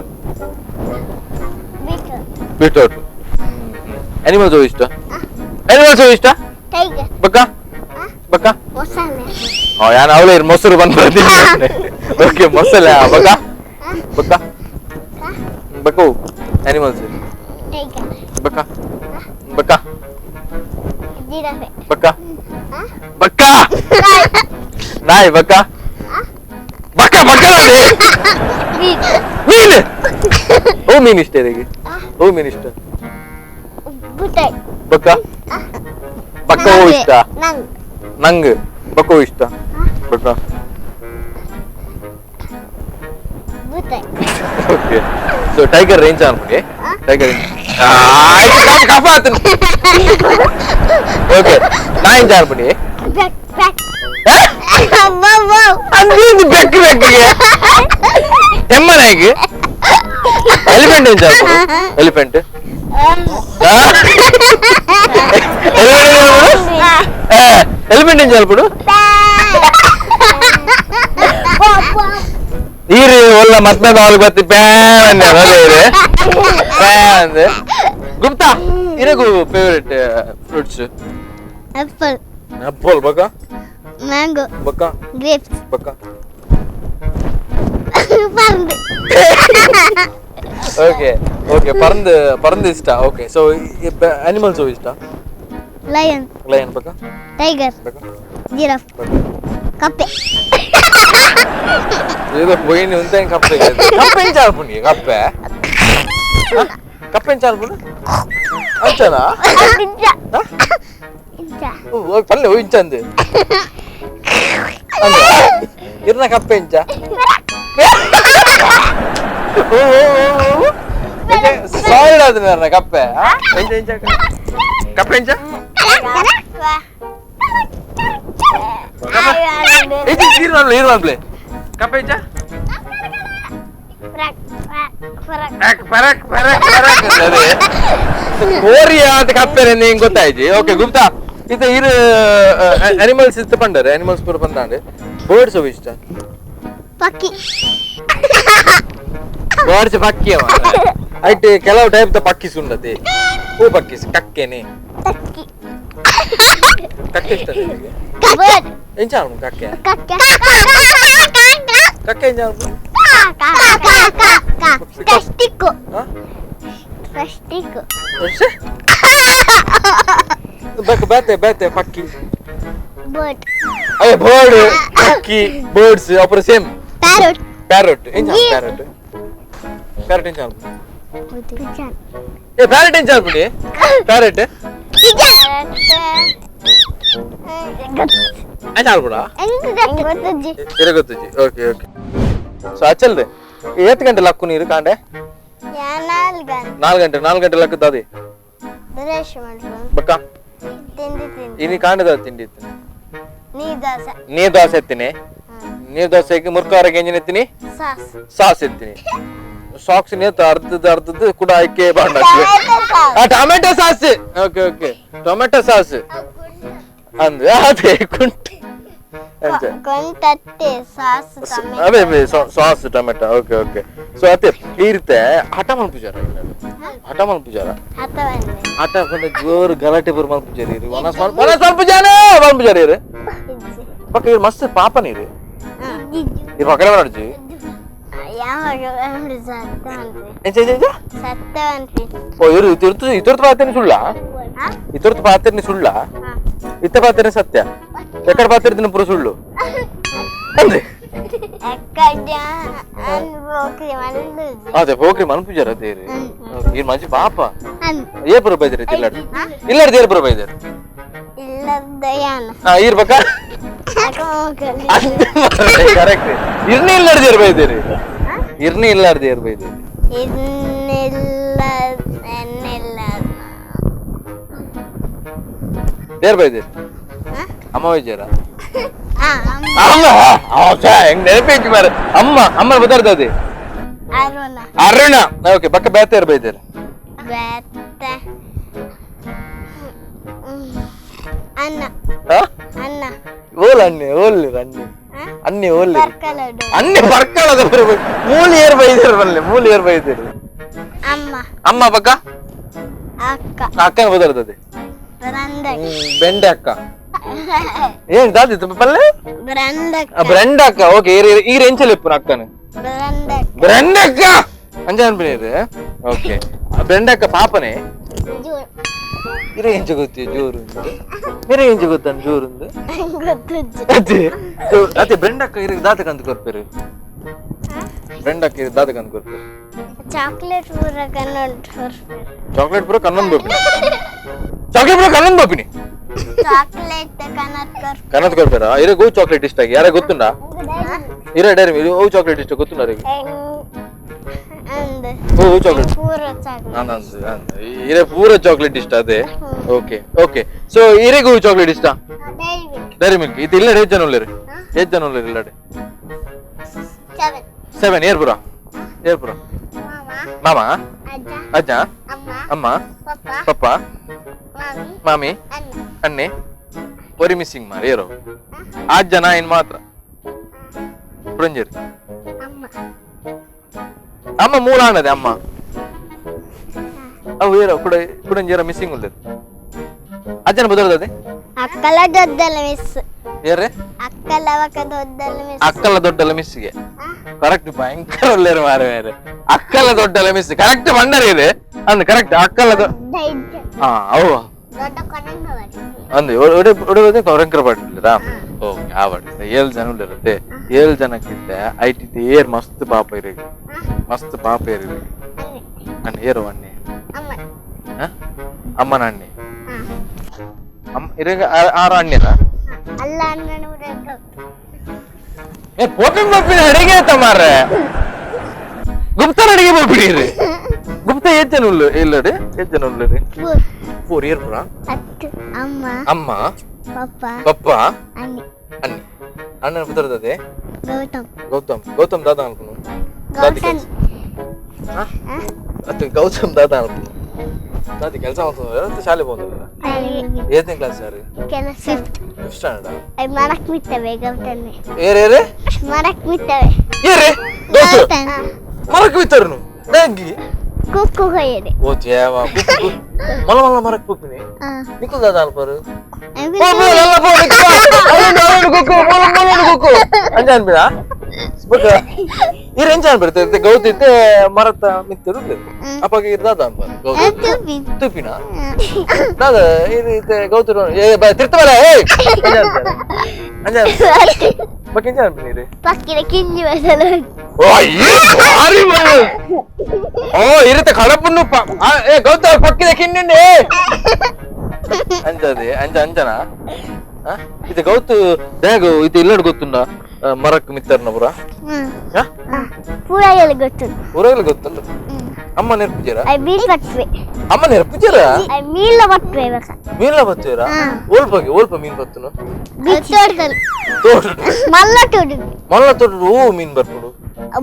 ಬೀಟ್ರೂಟ್. ಅನಿಮಲ್ಸ್ ಇಷ್ಟ? ಅನಿಮಲ್ಸ್ ಇಷ್ಟ? ಟೈಗರ್. ಬಕ್ಕ ಬಕ್ಕ? ಮೊಸಳೆ. ಯಾನ್ ಅವಳೇ ಮೊಸರು ಬಂದ್ ಬರ್ತೀನಿ. ಓಕೆ, ಮೊಸಳೆ. ಬಕ್ಕ ಬಕ್ಕ ಬಕ್ಕ ಅನಿಮಲ್ಸ್? ಟೈಗರ್. ಬಕ್ಕ ಬಕ್ಕ? ಜಿರಾಫೆ. ಬಕ್ಕ ಬಕ್ಕ? ನಾಯಿ. ಬಕ್ಕ ಬಕ್ಕ ಬಕ್ಕ? ಮೀನು. ಓ ಮೀನು ಇಷ್ಟ ಇರಿಗೆ? ಓ ಮೀನು ಇಷ್ಟ? ಬಕ್ಕ ಬಕ್ಕ ಓ ಇಷ್ಟ? ನಂಗ್ ಬಕ್ಕ ಇಷ್ಟ ಬಕ್ಕ. Okay, so tiger range ಅನ್ಬಿಡಿ. Tiger ಕಫ ಆತನ. ಓಕೆ, ನಾ ಎಂಚ ಅನ್ಬಿಡಿ? ಅಂದು ಬೆಕ್ಕು ಬೆಕ್ಕಿಗೆ ಎಮ್ಮ ನಾಯಿಗೆ. ಎಲಿಫೆಂಟ್ ಎಂಚ ಅನ್ಬಿಡು? ಎಲಿಫೆಂಟ್, ಎಲಿಫೆಂಟ್ ಎಂಚ ಅನ್ಬಿಡು? ಈರು ಒಲ್ಲ ಮದ್ಮೆ ಬಾಲ್ ಬತ್ತಿ ಪ್ಯಾನ್ ಅದೇ ಇದೆ ಪ್ಯಾನ್. ಗುಪ್ತಾ, ಇರಗು favourite fruits? Apple. Apple. ಬಕ್ಕ? ಮ್ಯಾಂಗೋ. ಬಕ್ಕ? ಗ್ರೇಪ್ಸ್. ಬಕ್ಕ? ಪರಂದು. ಓಕೆ ಓಕೆ, ಪರಂದು ಪರಂದು ಇಷ್ಟ. Okay, so animals ಇಷ್ಟ? ಲಯನ್. ಲಯನ್. ಬಕ್ಕ? ಟೈಗರ್. ಬಕ್ಕ? ಜಿರಾಫ್. ಬಕ್ಕ? ಕಪ್ಪೆ. ఏదో పోయింది ఉంటే కప్పే. కప్ప ఏం చాలుపుండి? కప్పే కప్ప ఏం చాలుపుండు? అంచనా పల్లె ఊహించంది ఇర్న కప్ప ఎంచా? సాలిడ్ అవుతున్నారు కప్పే. ఎంచ ఎంచ కప్ప ఎంచా? ఇర్వాన్ ಕಪ್ಪ ಎಂಚ? ಪರಕ್ ಪರಕ್ ಪರಕ್ ಅದೇ ಕೋರಿಯಾ ಅಂತ ಕಪ್ಪೆರೆ ನಿಂಗೆ ಗೊತ್ತಾಯ್ತು. ಓಕೆ ಗುಪ್ತಾ, ಇದು ಇರು ಅನಿಮಲ್ಸ್ ಇತ್ತು ಪಂಡರೆ ಅನಿಮಲ್ಸ್ ಪೂರ ಬಂದಾಂಡೆ. ಬರ್ಡ್ಸ್ ಅವು ಇಷ್ಟ? ಪಕ್ಕಿ. ಬರ್ಡ್ಸ್ ಪಕ್ಕಿ ಅವ ಐಟ್ ಕೆಲವು ಟೈಪ್ the ಪಕ್ಕಿಸ್ ಉಂಡತೆ. ಹೂ ಪಕ್ಕಿಸ್ ಕಕ್ಕೆನೆ. ಕಕ್ಕಿ. ಕಕ್ಕೆ ಇಷ್ಟ ನಿಮಗೆ? ಬರ್ಡ್. ಎಂಚ ಅವನು ಕಕ್ಕೆ? ಕಕ್ಕೆ. ಕಕ್ಕೆ ಎಂಚ ಅವನು? ಸ್ಟಿಕ್. ಸ್ಟಿಕ್. ಬೇಕ ಬೇತೆ ಬೇತೆ ಪಕ್ಕಿ? ಬರ್ಡ್. ಅಯ್ಯ, ಬರ್ಡ್ ಪಕ್ಕಿ ಬರ್ಡ್ಸ್ ಅಪರ same. Parrot. Parrot ಎಂಚ? ಪ್ಯಾರೋಟ್ Parrot ಎಂಚ ಮಲ್ಪುನಿ? ಏ ಪ್ಯಾರೆಟ್ ಎಂಚ ಮಲ್ಪುನಿ? ಪ್ಯಾರೆಟ್ ಎಂಚ ಮಲ್ಪುಡ? ಇರ ಗೊತ್ತುಜಿ. Okay okay. So ಅಚಲ್ ಏತ್ ಗಂಟೆ ಲಕ್ಕು ನೀರು ಕಾಂಡೆ? 4 ಗಂಟೆ. 4 ಗಂಟೆ. 4 ಗಂಟೆ ಲಕ್ಕು ದಾದಿ ಬಕ್ಕ ಇನಿ ಕಾಂಡದ ತಿಂಡಿ ಇತ್ತು. ನೀರ್ ದೋಸೆ ಎತ್ತೀನಿ. ನೀರ್ ದೋಸೆಗೆ ಮುರ್ಕಾರಗೆ ಎಂಜಿನ ಎತ್ತೀನಿ, ಸಾಸ್ ಎತ್ತೀನಿ. ಸಾಕ್ಸ್ ನೇತು ಅರ್ಧದ ಅರ್ಧದ ಕೂಡ ಆಯ್ಕೆ ಬಾಂಡ. Tomato sauce. Okay okay, tomato sauce ಅಂದ್ರೆ ಅದೇ ಕುಂಟು ಅದೇ sauce tomato. Okay okay. So ಅತ್ತೆ ಈ ರೀತಿ ಹಠ ಮಲ್ಪುಜಾರ? ಹಠ ಮಲ್ಪುಜಾರ? ಹಠ ಪಂಡ ಜೋರು ಗಲಾಟೆ ಬರು ಮಲ್ಪುಜಾರ ಇರು. ವನಸ್ ಮಲ್ಪುಜಾರ ಮಲ್ಪುಜಾರ ಇರು. ಪಕ್ಕ ಇರು ಮಸ್ತ್ ಪಾಪ ನೀರು ಇರು ಪಕ್ಕಡೆ ಮಾಡಾಡ್ಜಿ. ಓ ಇರು ಇತುರ್ತು ಇತುರ್ತು ಪಾತ್ರೆ ಸುಳ್ಳ, ಇತುರ್ತು ಪಾತ್ರೆ ಸುಳ್ಳ, ಇತ್ತ ಪಾತ್ರೆ ಸತ್ಯ, ಎಕ್ಕಡ ಪಾತ್ರೆ ದಿನ ಪೂರ ಸುಳ್ಳು ಅಂದ್ರೆ. ಅದೇ ಪೋಕ್ರಿ ಮನ್ಪುಜಾರ ಅದೇ ಇರು ಮಂಚಿ ಪಾಪ. ಏ ಪುರ ಬೈದಿರಿ ಇಲ್ಲಾಡ್ ಇಲ್ಲಾಡ್ದು ಏರ್ ಪುರ ಬೈದಿರಿ ಇರ್ಬೇಕಾ? ಕರೆಕ್ಟ್. ಇರ್ನಿ ಇಲ್ಲಾಡ್ದು ಏರ್ ಬೈದಿರಿ? ಇರ್ನಿ ಇಲ್ಲಾರ್ದು ಏರ್ ಬೈದಿರಿ? ಏರ್ ಬೈದಿರಿ? ಅಮ್ಮ ಬೈಜಾರ? ಅಮ್ಮ ಹೆಂಗ್ ನೆನಪಿ ಮಾರ. ಅಮ್ಮ ಅಮ್ಮ ಬದರ್ದದೆ ಅರುಣ. ಓಕೆ ಬಕ್ಕ ಬೇತೆ ಏರ್ ಬೈದಿರಿ? ಓಲ್ ಅಣ್ಣೆ ಓಲ್ ಅಣ್ಣೆ ಅಣ್ಣೆ ಓಲ್ ಅಣ್ಣೆ ಬರ್ಕಳದ ಮೂಲಿ ಏರ್ ಬೈದಿರ ಬಲ್ಲೆ ಮೂಲಿ ಏರ್ ಬೈದಿರಿ? ಅಮ್ಮ ಬಕ್ಕ ಅಕ್ಕನ ಬದರ್ತದೆ ಬೆಂಡೆ ಅಕ್ಕ. ಏನ್ ದಾದಿ ಪಲ್ಲೆ ಬ್ರೆಂಡ್ ಅಕ್ಕ. ಓಕೆ ಈ ರೇಂಜಲ್ಲಿ ಇಪ್ಪು ಅಕ್ಕನ ಬ್ರೆಂಡ್ ಅಕ್ಕ ಅಂಜ ಅನ್ಪಿನೀರು. ಓಕೆ ಬ್ರೆಂಡ್ ಅಕ್ಕ ಪಾಪನೆ ಇರ ಎಂಚ ಗೊತ್ತಿ ಜೋರು ಇರ ಎಂಚ ಗೊತ್ತಾನ ಜೋರು ಅದೇ ಅದೇ ಬ್ರೆಂಡ್ ಅಕ್ಕ ಇರ ದಾತ ಕಂದು ಕೊರ್ಪೇರು? ಬ್ರೆಂಡ್ ಅಕ್ಕ ಇರ ದಾತ ಕಂದು ಕೊರ್ಪೇರು? ಚಾಕ್ಲೇಟ್ ಪೂರ ಕನ್ನಡ ಚಾಕ್ಲೇಟ್ ಪೂರ ಕನ್ನಡ ಬೋಪಿನಿ. ಚಾಕ್ಲೇಟ್ ಪೂರ ಕನ್ನಡ ಬೋಪಿನಿ. ಚಾಕ್ಲೇಟ್ ಕನ್ನಡ ಕೊರ್ಪೇರಾ? ಇರ ಗೋ ಚಾಕ್ಲೇಟ್ ಇಷ್ಟ ಆಗಿ ಯಾರ ಗೊತ್ತುಂಡಾ? ಇರ ಡೈರಿ ಓ ಚಾಕ್ಲೇಟ್ ಇಷ್ಟ ಗೊತ್ತುಂಡ ಓ ಚಾಕ್ಲೇಟ್ ಇರೇ ಪೂರ ಚಾಕ್ಲೇಟ್ ಇಷ್ಟ ಅದೇ. Okay okay. So ಇರೆಗೂ chocolate ಇಷ್ಟ? Dairy Milk. ಇದು ಇಲ್ಲ ಏಜ್ ಜನ ಉಳ್ಳೇರಿ? ಏಜ್ ಜನ ಉಳ್ಳೇರಿ ಇಲ್ಲಡೆ? 7. ಏರ್ಪುರ ಏರ್ಪುರ ಮಾಮ ಅಜ್ಜ ಅಮ್ಮ ಪಪ್ಪ ಮಾಮಿ ಅಣ್ಣೆ ಒರಿ ಮಿಸ್ಸಿಂಗ್ ಮಾರ ಏರೋ ಅಜ್ಜ ನಾ ಇನ್ ಮಾತ್ರ ಪುರಂಜೇರಿ ಅಮ್ಮ ಮೂಲ ಆಣದೆ ಅಮ್ಮ ಅವು ಏರೋ ಕೂಡ ಕುಡಂಜೇರ ಮಿಸ್ಸಿಂಗ್ ಉಳ್ಳೇರು ಅಜ್ಜನ ಬದಲದೆ ಅಕ್ಕಲ ದೊಡ್ಡಲ ಮಿಸ್ ಏರೆ ಅಕ್ಕಲ ವಕ ದೊಡ್ಡಲ ಮಿಸ್ ಅಕ್ಕಲ ದೊಡ್ಡಲ ಮಿಸ್ಸಿಗೆ ಕರೆಕ್ಟ್ ಭಯಂಕರ ಒಳ್ಳೆಯರು ಮಾರೆ ಮಾರೆ ಅಕ್ಕಲ ದೊಡ್ಡಲ ಮಿಸ್ ಕರೆಕ್ಟ್ ಬಂಡರ್ ಇದೆ ಅಂದ್ ಕರೆಕ್ಟ್ ಅಕ್ಕಲ ಹಾ ಅವು ಅಂದ್ ಒಡೆ ಕೊರಂಕರ ಪಾಟಿಲ್ಲರಾ? ಓಕೆ ಆವಡ್ 7 ಜನ ಉಳ್ಳಿರುತ್ತೆ. 7 ಜನಕ್ಕಿದ್ದೆ I T air ಮಸ್ತ್ ಪಾಪ ಇರಿ ಮಸ್ತ್ ಪಾಪ ಇರಿ ಅಣ್ಣ ಏರು ಅಣ್ಣೆ ಅಮ್ಮನ ಅಣ್ಣೆ ಅಮ್ಮ ಇರ ಆರು ಅಣ್ಣೆನಾ? ಏ ಪೋಪಿನ ಪೋಪಿನ ಅಡಿಗೆ ಆಯ್ತ ಮಾರ್ರೆ ಗುಪ್ತನ ಅಡಿಗೆ ಪೋಪಿಡಿ ಗುಪ್ತ ಏಜ್ ಜನ ಉಳ್ಳು ಇಲ್ಲಡಿ ಏಜ್ ಜನ ಉಳ್ಳರಿ? 4 ಇಯರ್ ಪುರ ಅಮ್ಮ ಪಪ್ಪ ಅಣ್ಣಿ ಅಣ್ಣನ ಪುತ್ರದದೆ ಗೌತಮ್ ಗೌತಮ್ ಗೌತಮ್ ದಾದಾ ಅನ್ಕುನು ದಾದಿ ಕೆಲಸ ಅತ್ತೆ ಗೌತಮ್ ದಾದಾ ಅನ್ಕುನು ದಾದಿ ಕೆಲಸ ಮಾಡ್ತದ ಶಾಲೆ ಹೋದಲ್ಲ? ಏತನೇ ಕ್ಲಾಸ್ ಸರ್? ಕೆಲಸ ಫಿಫ್ತ್ ಸ್ಟ್ಯಾಂಡರ್ಡ್. I ಮರಕ್ ಮಿತ್ತವೆ ಗೌತಮ್ ಏರೆ ಏರೆ ಮರಕ್ ಮಿತ್ತವೆ ಏರೆ ಗೌತಮ್ ಮರಕ್ ಮಿತ್ತರುನು ದಾಗಿ ಕುಕ್ಕು ಹೋಯದೆ ಓ ದೇವಾ ಕುಕ್ಕು ಮಲ ಮಲ ಮರಕ್ ಪುಪ್ಪಿನಿ ನಿಕುಲ್ ದಾದಾ ಅಲ್ಪರು ಪೋ ಪೋ ಲಲ್ಲ ಪೋ ನಿಕುಲ್ ಅವನು ಅವನು ಕುಕ್ಕು ಮಲ ಮಲ ಕುಕ್ಕು ಅಂಜಾನ್ ಬಿಡ ಬಟ್ ಇರ ಎಂಜಾನ್ ಬಿಡ್ತೆ ಗೌತಿತ್ತೆ ಮರತ ಮಿತ್ತರು ಅಪ್ಪಗೆ ಇರ ದಾದಾ ಅನ್ಪಾರು ಗೌತಿ ತುಪ್ಪಿನ ದಾದಾ ಇರ ಇತ್ತೆ ಗೌತರು ಏ ಬಾ ತಿರ್ತ ಬಲ ಏ ಅಂಜಾನ್ ಅಂಜಾನ್ ಬಕ್ಕ ಎಂಚ ಅನ್ಪಿನೀರು ಪಕ್ಕಿದ ಕಿಂಜಿ ಬಸಲು ಓ ಈ ಭಾರಿ ಓ ಇರುತ್ತೆ ಕಡಪುನ್ನು ಏ ಗೌತಮ್ ಪಕ್ಕಿದ ಕಿಂಡಿ ಅಂಜದೆ ಅಂಜ ಅಂಜನಾ ಇದು ಗೌತು ದ್ಯಾಗ ಇದು ಎಲ್ಲಡ್ ಗೊತ್ತುಂಡ ಮರಕ್ ಮಿತ್ತರ್ನ ಪುರ ಪೂರಾಗೆಲ್ಲ ಗೊತ್ತುಂಡು ಪೂರಾಗೆಲ್ಲ ಗೊತ್ತುಂಡು ಅಮ್ಮ ನೆರ್ಪುಜೇರ I ಮೀನ್ ಬತ್ವೆ ಅಮ್ಮ ನೆರ್ಪುಜೇರ I ಮೀನ್ಲ ಬತ್ವೆ ಬಕ ಮೀನ್ಲ ಬತ್ತುವೇರಾ ಓಲ್ಪ ಓಲ್ಪ ಮೀನ್ ಬತ್ತುನು ತೋಟದಲ್ಲಿ ತೋಟ ಮಲ್ಲ ತೋಟ ಮಲ್ಲ ತೋಟ ಓ ಮೀನ್ ಬರ್ಪುಡು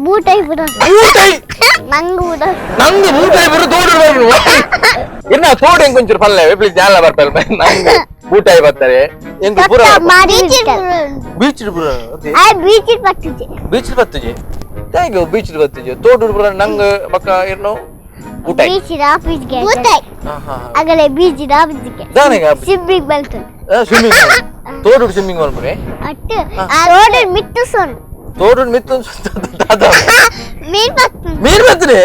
ಬೂಟೈ ಪುರ ಬೂಟೈ ನಂಗೆ ಊಟ ನಂಗೆ ಬೂಟೈ ಬರು ತೋಟ ಬರ್ಪುಡು ಇನ್ನ ತೋಟ ಹೆಂಗ್ ಕೊಂಚೂರು ಪಲ್ಲೆ ಪ್ಲೀಸ್ ಜಾಲ ಬರ್ತಾರೆ ನಂಗೆ ಬೂಟಾಯಿ ಬರ್ತಾರೆ ಎಂಕ್ ಪೂರ ಬೀಚ್ ಪೂರ ಆ ಬೀಚ್ ಬತ್ತುಜೆ ಬೀಚ್ ಬತ್ತುಜೆ thank you beach ಬತ್ತುಜೆ ತೋಟ ಪೂರ ನಂಗೆ ಬಕ್ಕ ಇರ್ನೋ ಬೂಟಾಯಿ ಬೀಚ್ ಆಫೀಸ್ಗೆ ಬೂಟಾಯಿ ಆಗಲೇ ಬೀಚ್ ಆಫೀಸ್ಗೆ ದಾನೆಗ ಸ್ವಿಮ್ಮಿಂಗ್ ಬಲ್ತು ಸ್ವಿಮ್ಮಿಂಗ್ ತೋಟ ಸ್ವಿಮ್ಮಿಂಗ್ ಮಲ್ಪುನೆ ಅಟ್ಟು ತೋಟ ಮಿತ್ತು ಸೊನ್ ತೋಟ ಮಿತ್ತು ದಾದಾ ಮೀನ್ ಬತ್ತು ಮೀನ್ ಬತ್ತುನೆ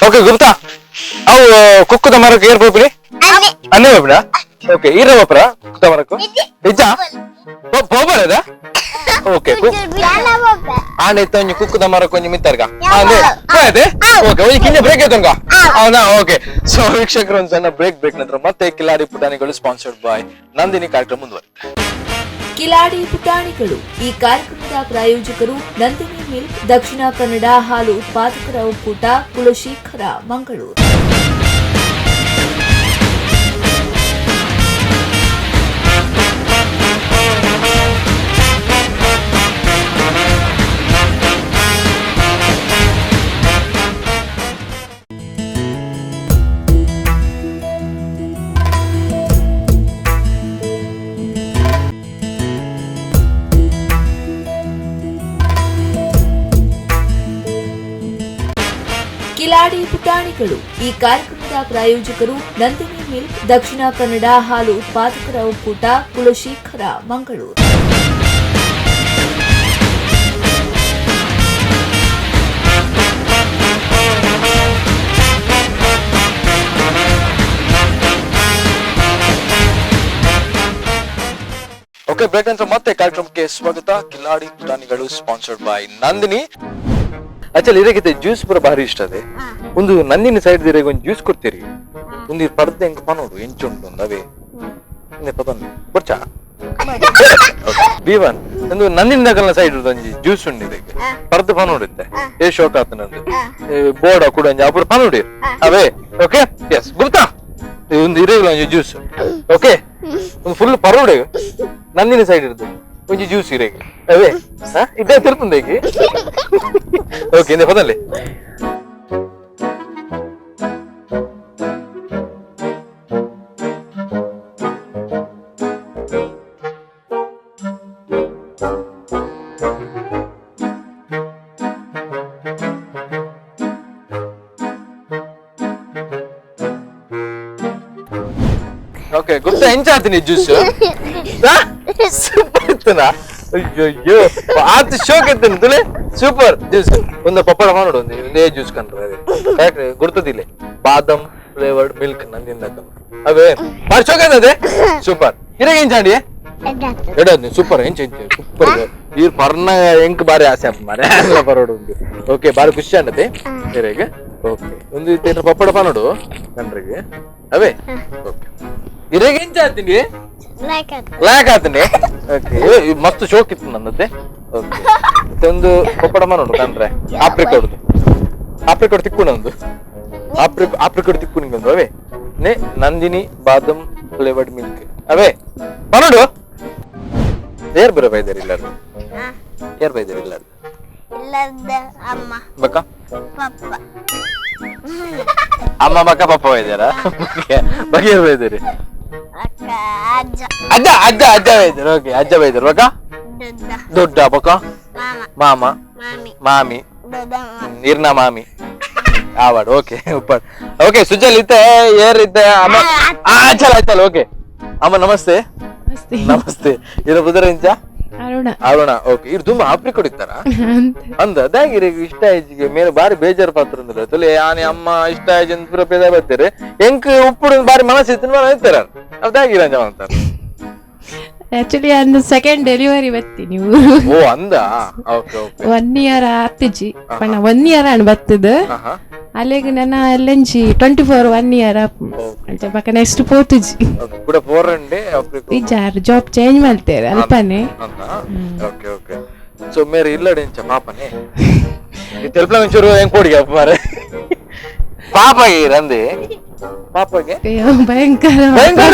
ಓಕೆ ಗುಪ್ತಾ ಅವು ಕುಕ್ಕುದ ಮರಕ್ಕೆ ಏರ್ ಪೋಪಿನಿ ಅನ್ನೇ ಪೋಪಿನ ಓಕೆ ಈರ ಪೋಪರ ಕುಕ್ಕುದ ಮರಕ್ಕು ನಿಜ ಪೋಬರದ ಓಕೆ ಆನೆ ಒಂಜಿ ಕುಕ್ಕುದ ಮರಕ್ಕೆ ಒಂಜಿ ಮಿತ್ತರ್ಗ ಅದೇ ಓಕೆ ಒಂಜಿ ಕಿಂಜ ಬ್ರೇಕ್ ಆಯ್ತಂಗ ಹೌದಾ ಓಕೆ ಸೊ ವೀಕ್ಷಕರು ಒಂದು ಸಣ್ಣ ಬ್ರೇಕ್ ಬ್ರೇಕ್ ನಂತರ ಮತ್ತೆ ಕಿಲಾಡಿ ಪುಟಾಣಿಗಳು ಸ್ಪಾನ್ಸರ್ಡ್ ಬೈ ನಂದಿನಿ ಕಾರ್ಯಕ್ರಮ ಮುಂದುವರಿಯುತ್ತೆ. ಕಿಲಾಡಿ ಪುಟಾಣಿಗಳು ಈ ಕಾರ್ಯಕ್ರಮದ ಪ್ರಾಯೋಜಕರು ನಂದಿನಿ ಮಿಲ್ಕ್, ದಕ್ಷಿಣ ಕನ್ನಡ ಹಾಲು ಉತ್ಪಾದಕರ ಒಕ್ಕೂಟ, ಕುಲಶೇಖರ, ಮಂಗಳೂರು. ಕಿಲಾಡಿ ಪುಟಾಣಿಗಳು ಈ ಕಾರ್ಯಕ್ರಮದ ಪ್ರಾಯೋಜಕರು ನಂದಿನಿ ಮಿಲ್ಕ್, ದಕ್ಷಿಣ ಕನ್ನಡ ಹಾಲು ಉತ್ಪಾದಕರ ಒಕ್ಕೂಟ, ಕುಲಶೇಖರ, ಮಂಗಳೂರು. ಓಕೆ, ಬ್ರೇಕ್ ನಂತರ ಮತ್ತೆ ಕಾರ್ಯಕ್ರಮಕ್ಕೆ ಸ್ವಾಗತ. ಕಿಲಾಡಿ ಪುಟಾಣಿಗಳು sponsored by Nandini. Actually ಇದಕ್ಕೆ ಜ್ಯೂಸ್ ಪೂರ ಭಾರಿ ಇಷ್ಟ ಅದೇ. ಒಂದು ನಂದಿನಿ ಸೈಡ್ ದಿರೇಗ ಒಂದು ಜ್ಯೂಸ್ ಕೊಡ್ತೀರಿ, ಒಂದು ಪರ್ದೆ ಹೆಂಗ್ ಪನೋಡು ಎಂಚುಂಟು ಒಂದು ಅವೇ ಬರ್ಚಾ ಬೀವನ್ ಒಂದು ನಂದಿನಿ ನಗಲ್ನ ಸೈಡ್ ಒಂಜಿ ಜ್ಯೂಸ್ ಉಂಡು ಇದಕ್ಕೆ ಪರ್ದು ಪನೋಡಿತ್ತೆ ಏ ಶೋಕ್ ಆತನಂದು ಬೋರ್ಡ ಕೂಡ ಒಂಜಿ ಅಪುರ ಪನೋಡಿ ಅವೇ. ಓಕೆ ಎಸ್ ಗುಪ್ತಾ ಒಂದು ಇರೇಗಲ ಒಂಜಿ ಜ್ಯೂಸ್. ಓಕೆ ಒಂದು ಫುಲ್ ಪರೋಡೆ ನಂದಿನಿ ಸೈಡ್ ಇರುದು ಒಂಜಿ ಜ್ಯೂಸ್ ಇರೇಗ ಅವೇ ಇದ್ದೇ ತಿರುಪುಂದೇಗಿ. ಓಕೆ ಇಂದೆ ಹೊದಲ್ಲಿ ಓಕೆ ಗುಪ್ತಾ ಎಂಚಾತೀನಿ ಜ್ಯೂಸ್ ಸೂಪರ್ ಇತ್ತನಾ? ಅಯ್ಯೋ ಆತ ಶೋಕ್ ಇತ್ತೇನೆ ತುಲೆ ಸೂಪರ್ ಜ್ಯೂಸ್. ಒಂದು ಪಪ್ಪಡ ಮಾಡೋಡು ಒಂದು ಒಂದೇ ಜ್ಯೂಸ್ ಕಂಡ್ರೆ ಅದೇ ಯಾಕೆ ಗುರ್ತದಿಲ್ಲ ಬಾದಾಮ್ ಫ್ಲೇವರ್ಡ್ ಮಿಲ್ಕ್ ನಂದಿಂದ ಅವೇ ಬಾರಿ ಶೋಕ್ ಅದೇ ಸೂಪರ್. ಇರಾಗ ಎಂಚಾಂಡಿ ಎಡದು ಸೂಪರ್ ಎಂಚ ಎಂಚ ಸೂಪರ್ ಈರ್ ಪರ್ನ ಎಂಕ್ ಬಾರಿ ಆಸೆ ಅಪ್ಪ ಮಾರೆ ಪರೋಡು ಉಂಡು. ಓಕೆ ಬಾರಿ ಖುಷಿ ಅಂಡತೆ ಇರಾಗ. ಓಕೆ ಒಂದು ಇತ್ತ ಪಪ್ಪಡ ಪನೋಡು ಕಂಡ್ರಿಗೆ ಅವೇ. ಓಕೆ ಇರಾಗ ಎಂಚ ಆತೀನಿ ಲಾಯಕ್ ಆತೀನಿ. ಓಕೆ ಮಸ್ತ್ ಶೋಕ್ ಇತ್ತು ನನ್ನದೇ. ಓಕೆ ಒಂದು ಪಪ್ಪಡ ಮಾಡೋಡು ಕಂಡ್ರೆ ಆಪ್ರಿಕೋಡ್ದು ಆಪ್ರಿಕೋಡ್ ತಿಕ್ಕುಣ ಒಂದು ಆಪ್ರಿಕೋಡ್ ತಿಕ್ಕು ಒಂದು ಅವೇ ನೆ ನಂದಿನಿ ಬಾದಾಮ್ ಫ್ಲೇವರ್ಡ್ ಮಿಲ್ಕ್ ಅವೇ ಪನೋಡು. ಯಾರು ಬರ ಬೈದಾರೆ ಇಲ್ಲಾರು? ಯಾರು ಬೈದಾರೆ ಇಲ್ಲಾರು? ಅಮ್ಮ ಬಕ್ಕ ಪಪ್ಪ ಅಮ್ಮ ಬಕ್ಕ ಪಪ್ಪ ಬೈದಾರಾ? ಬಗ್ಗೆ ಯಾರು ಬೈದಾರೆ? ಅಕ್ಕ ಅಜ್ಜ ಅಜ್ಜ ಅಜ್ಜ ಅಜ್ಜ ಬೈದಾರೆ. ಓಕೆ ಅಜ್ಜ ಬೈದಾರೆ. ಬಕ್ಕ ದೊಡ್ಡ ಬಕ್ಕ ಮಾಮ ಮಾಮಿ ಇರ್ನ ಮಾಮಿ ಆವಾಡು. ಓಕೆ ಉಪ್ಪಾಡು. ಓಕೆ ಸುಜಲ್ ಇತ್ತೆ ಏರ್ ಇತ್ತೆ ಅಮ್ಮ ಚಲ ಚಲ. ಓಕೆ ಅಮ್ಮ ನಮಸ್ತೆ. ನಮಸ್ತೆ. ಇರ ಬುದರ ಇಂಚ ಅರುಣ. ಅರುಣ. ಓಕೆ ಇರ್ ತುಂಬ ಆಪ್ರಿ ಕೊಡಿತ್ತಾರ ಅಂದ ಅದಾಗಿರಿ ಇಷ್ಟ ಆಯ್ಜಿಗೆ ಮೇಲೆ ಬಾರಿ ಬೇಜಾರು ಪಾತ್ರ ಅಂದ್ರೆ ತುಲೆ ಆನೆ ಅಮ್ಮ ಇಷ್ಟ ಆಯ್ಜು ಅಂತ ಪೂರ ಪೇದ ಬರ್ತಾರೆ ಎಂಕ್ ಉಪ್ಪುಡು ಬಾರಿ ಮನಸ್ಸು ಇತ್ತು ಇರ್ತಾರ ಅದಾಗಿರ ಅಂಜ ಅಂತಾರೆ. Actually ಅಂದು ಸೆಕೆಂಡ್ ಡೆಲಿವರಿ ಬತ್ತೀನಿ. ಓ ಅಂದ, okay okay. 1 year ಆತಿಜಿ ಪಂಡ 1 ಇಯರ್ ಅಣ್ ಬತ್ತದ. ಅಲ್ಲಿಗೆ ನನ್ನ ಎಲ್ಲಂಜಿ 24 1 ಇಯರ್ ಅಂಚ ಬಕ ನೆಕ್ಸ್ಟ್ ಪೋತುಜಿ. ಕೂಡ ಪೋರಂಡೆ ಇಜ್ಜಾರ್ ಜಾಬ್ ಚೇಂಜ್ ಮಾಡ್ತೇವೆ ಅಲ್ಪನೆ. Okay okay. So ಮೇರೆ ಇಲ್ಲಡೆ ಇಂಚ ಪಾಪನೆ ಈ ತೆಲ್ಪ್ಲ ಒಂಚೂರು ಹೆಂಗ್ ಕೊಡಿಗೆ ಅಪ್ಪ ಮಾರೆ ಪಾಪಗೆ ರಂದೆ ಪಾಪಗೆ ಭಯಂಕರ ಭಯಂಕರ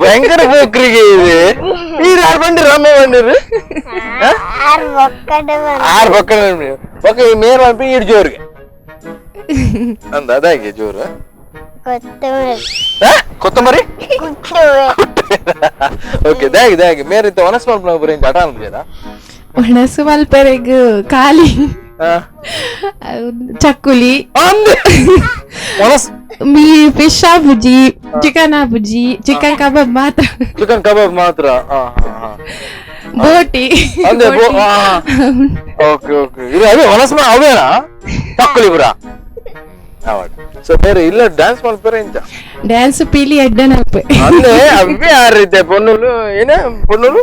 ಭಯಂಕರ ಪೋಕ್ರಿಗೆ ಇದೆ. ಈ ಯಾರು ಬಂದಿರ ಅಮ್ಮ ಬಂದಿರು ಆರು ಬೊಕ್ಕಡೆ ಬೊಕ್ಕ ಈ ಮೇರ್ ಪನ್ಪಿ ಇಡ್ ಜೋರಿಗೆ ಅಂದ ಅದಾಗೆ ಜೋರು ಕೊತ್ತಂಬರಿ. ಓಕೆ ದಾಗಿ ದಾಗಿ ಮೇರಿತ್ತ ಒಣಸ್ ಮಲ್ಪನ ಒಬ್ಬರು ಇಂಚ ಹಠ ಅನ್ಬಿಡ ಒಣಸು ಮಲ್ಪರೆಗ್ ಖಾಲಿ ಚಕ್ಕುಲಿ ಮೀ ಫಿಶ್ ಆಪುಜಿ, ಚಿಕನ್ ಆಪುಜಿ, ಚಿಕನ್ ಕಬಾಬ್ ಮಾತ್ರ. ಚಿಕನ್ ಕಬಾಬ್ ಮಾತ್ರ, ಬೋಟಿ. Okay okay. ಇದು ಅದೇ ಒಣಸ್ ಅವೇನಾ ಚಕ್ಕುಲಿ ಪುರ. ಸೊ ಬೇರೆ ಇಲ್ಲ ಡ್ಯಾನ್ಸ್ ಮಲ್ಪರೆ ಇಂಚ ಡ್ಯಾನ್ಸ್ ಪೀಲಿ ಎಡ್ಡನ ಅಂದೆ ಅವೇ ಯಾರಿದ್ದೆ ಪೊನ್ನುಲು ಏನೇ ಪೊನ್ನುಲು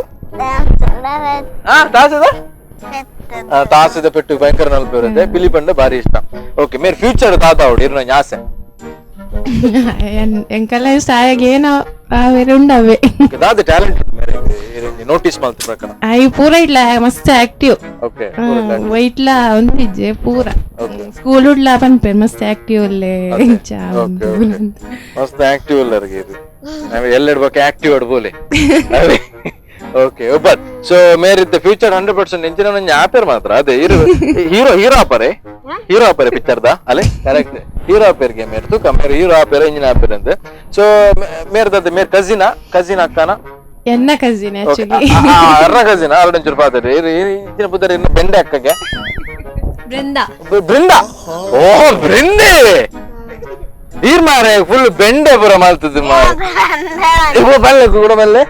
ತಾಸದ ತಾಸದ ಪೆಟ್ಟು ಭಯಂಕರ ನಲ್ಪೆ ಪಿಲಿ ಪಂಡ ಭಾರಿ ಇಷ್ಟ. ಓಕೆ ಮೇರೆ ಫ್ಯೂಚರ್ ತಾತ ಅವಡು ಇರ್ನ ಆಸೆ ಎಂಕಲ್ಲ ಸಾಯಾಗ ಏನೋ ಆವೇರೆ ಉಂಡವೆ ದಾದ ಟ್ಯಾಲೆಂಟ್ ಮೇರೆ ನೋಟಿಸ್ ಮಾಡ್ತ ಪ್ರಕಾರ I ಪೂರ ಇಡ್ಲ ಮಸ್ತ್ ಆಕ್ಟಿವ್. ಓಕೆ ವೈಟ್ಲ ಒಂದಿಜ್ಜೆ ಪೂರ ಸ್ಕೂಲ್ ಉಡ್ಲ ಪನ್ಪೆ ಮಸ್ತ್ ಆಕ್ಟಿವ್ ಅಲ್ಲೇ ಮಸ್ತ್ ಆಕ್ಟಿವ್ ಅಲ್ಲರಿಗೆ ಇದು ಎಲ್ಲೆಡ್ ಬಗ್ಗೆ ಆಕ್ಟಿವ್ ಅಡ್ಬೋಲೆ. ಓಕೆ ಒಬ್ಬತ್. ಸೊ ಮೇರಿದ್ದ ಫ್ಯೂಚರ್ 100% ಇಂಚಿನ ನಂಗೆ ಆಪೇರ್ ಮಾತ್ರ ಅದೇ hero hero hero ಆಪರೆ hero ಆಪರೆ picture the ಅಲೆ ಕರೆಕ್ಟ್ ಹೀರೋ ಆಪೇರ್ಗೆ ಮೇರ್ ತೂಕ ಮೇರೆ ಹೀರೋ ಆಪೇರ್ ಇಂಜಿನ ಆಪೇರ್ ಅಂದೆ. ಸೊ ಮೇರ್ದದ್ದು ಮೇರ್ ಕಸಿನ ಕಸಿನ್ ಅಕ್ಕನ ಎನ್ನ ಕಸಿನ್ ಆಕ್ಚುಲಿ ಅರ್ನ ಕಸಿನ್ ಅರಡಂಚೂರು ಪಾತ್ರೆ ಇಂಚಿನ ಪುದರ್ ಇನ್ನು ಬೆಂಡೆ ಅಕ್ಕಗೆ ಬೃಂದ ಬೃಂದ ಓ ಬೃಂದೆ ಈರ್ ಮಾರೆ ಫುಲ್ ಬೆಂಡೆ ಪೂರ ಮಲ್ತದ ಮಾರೆ ಬಲ್ಲೆ ಕೂಡ ಬಲ್ಲೆ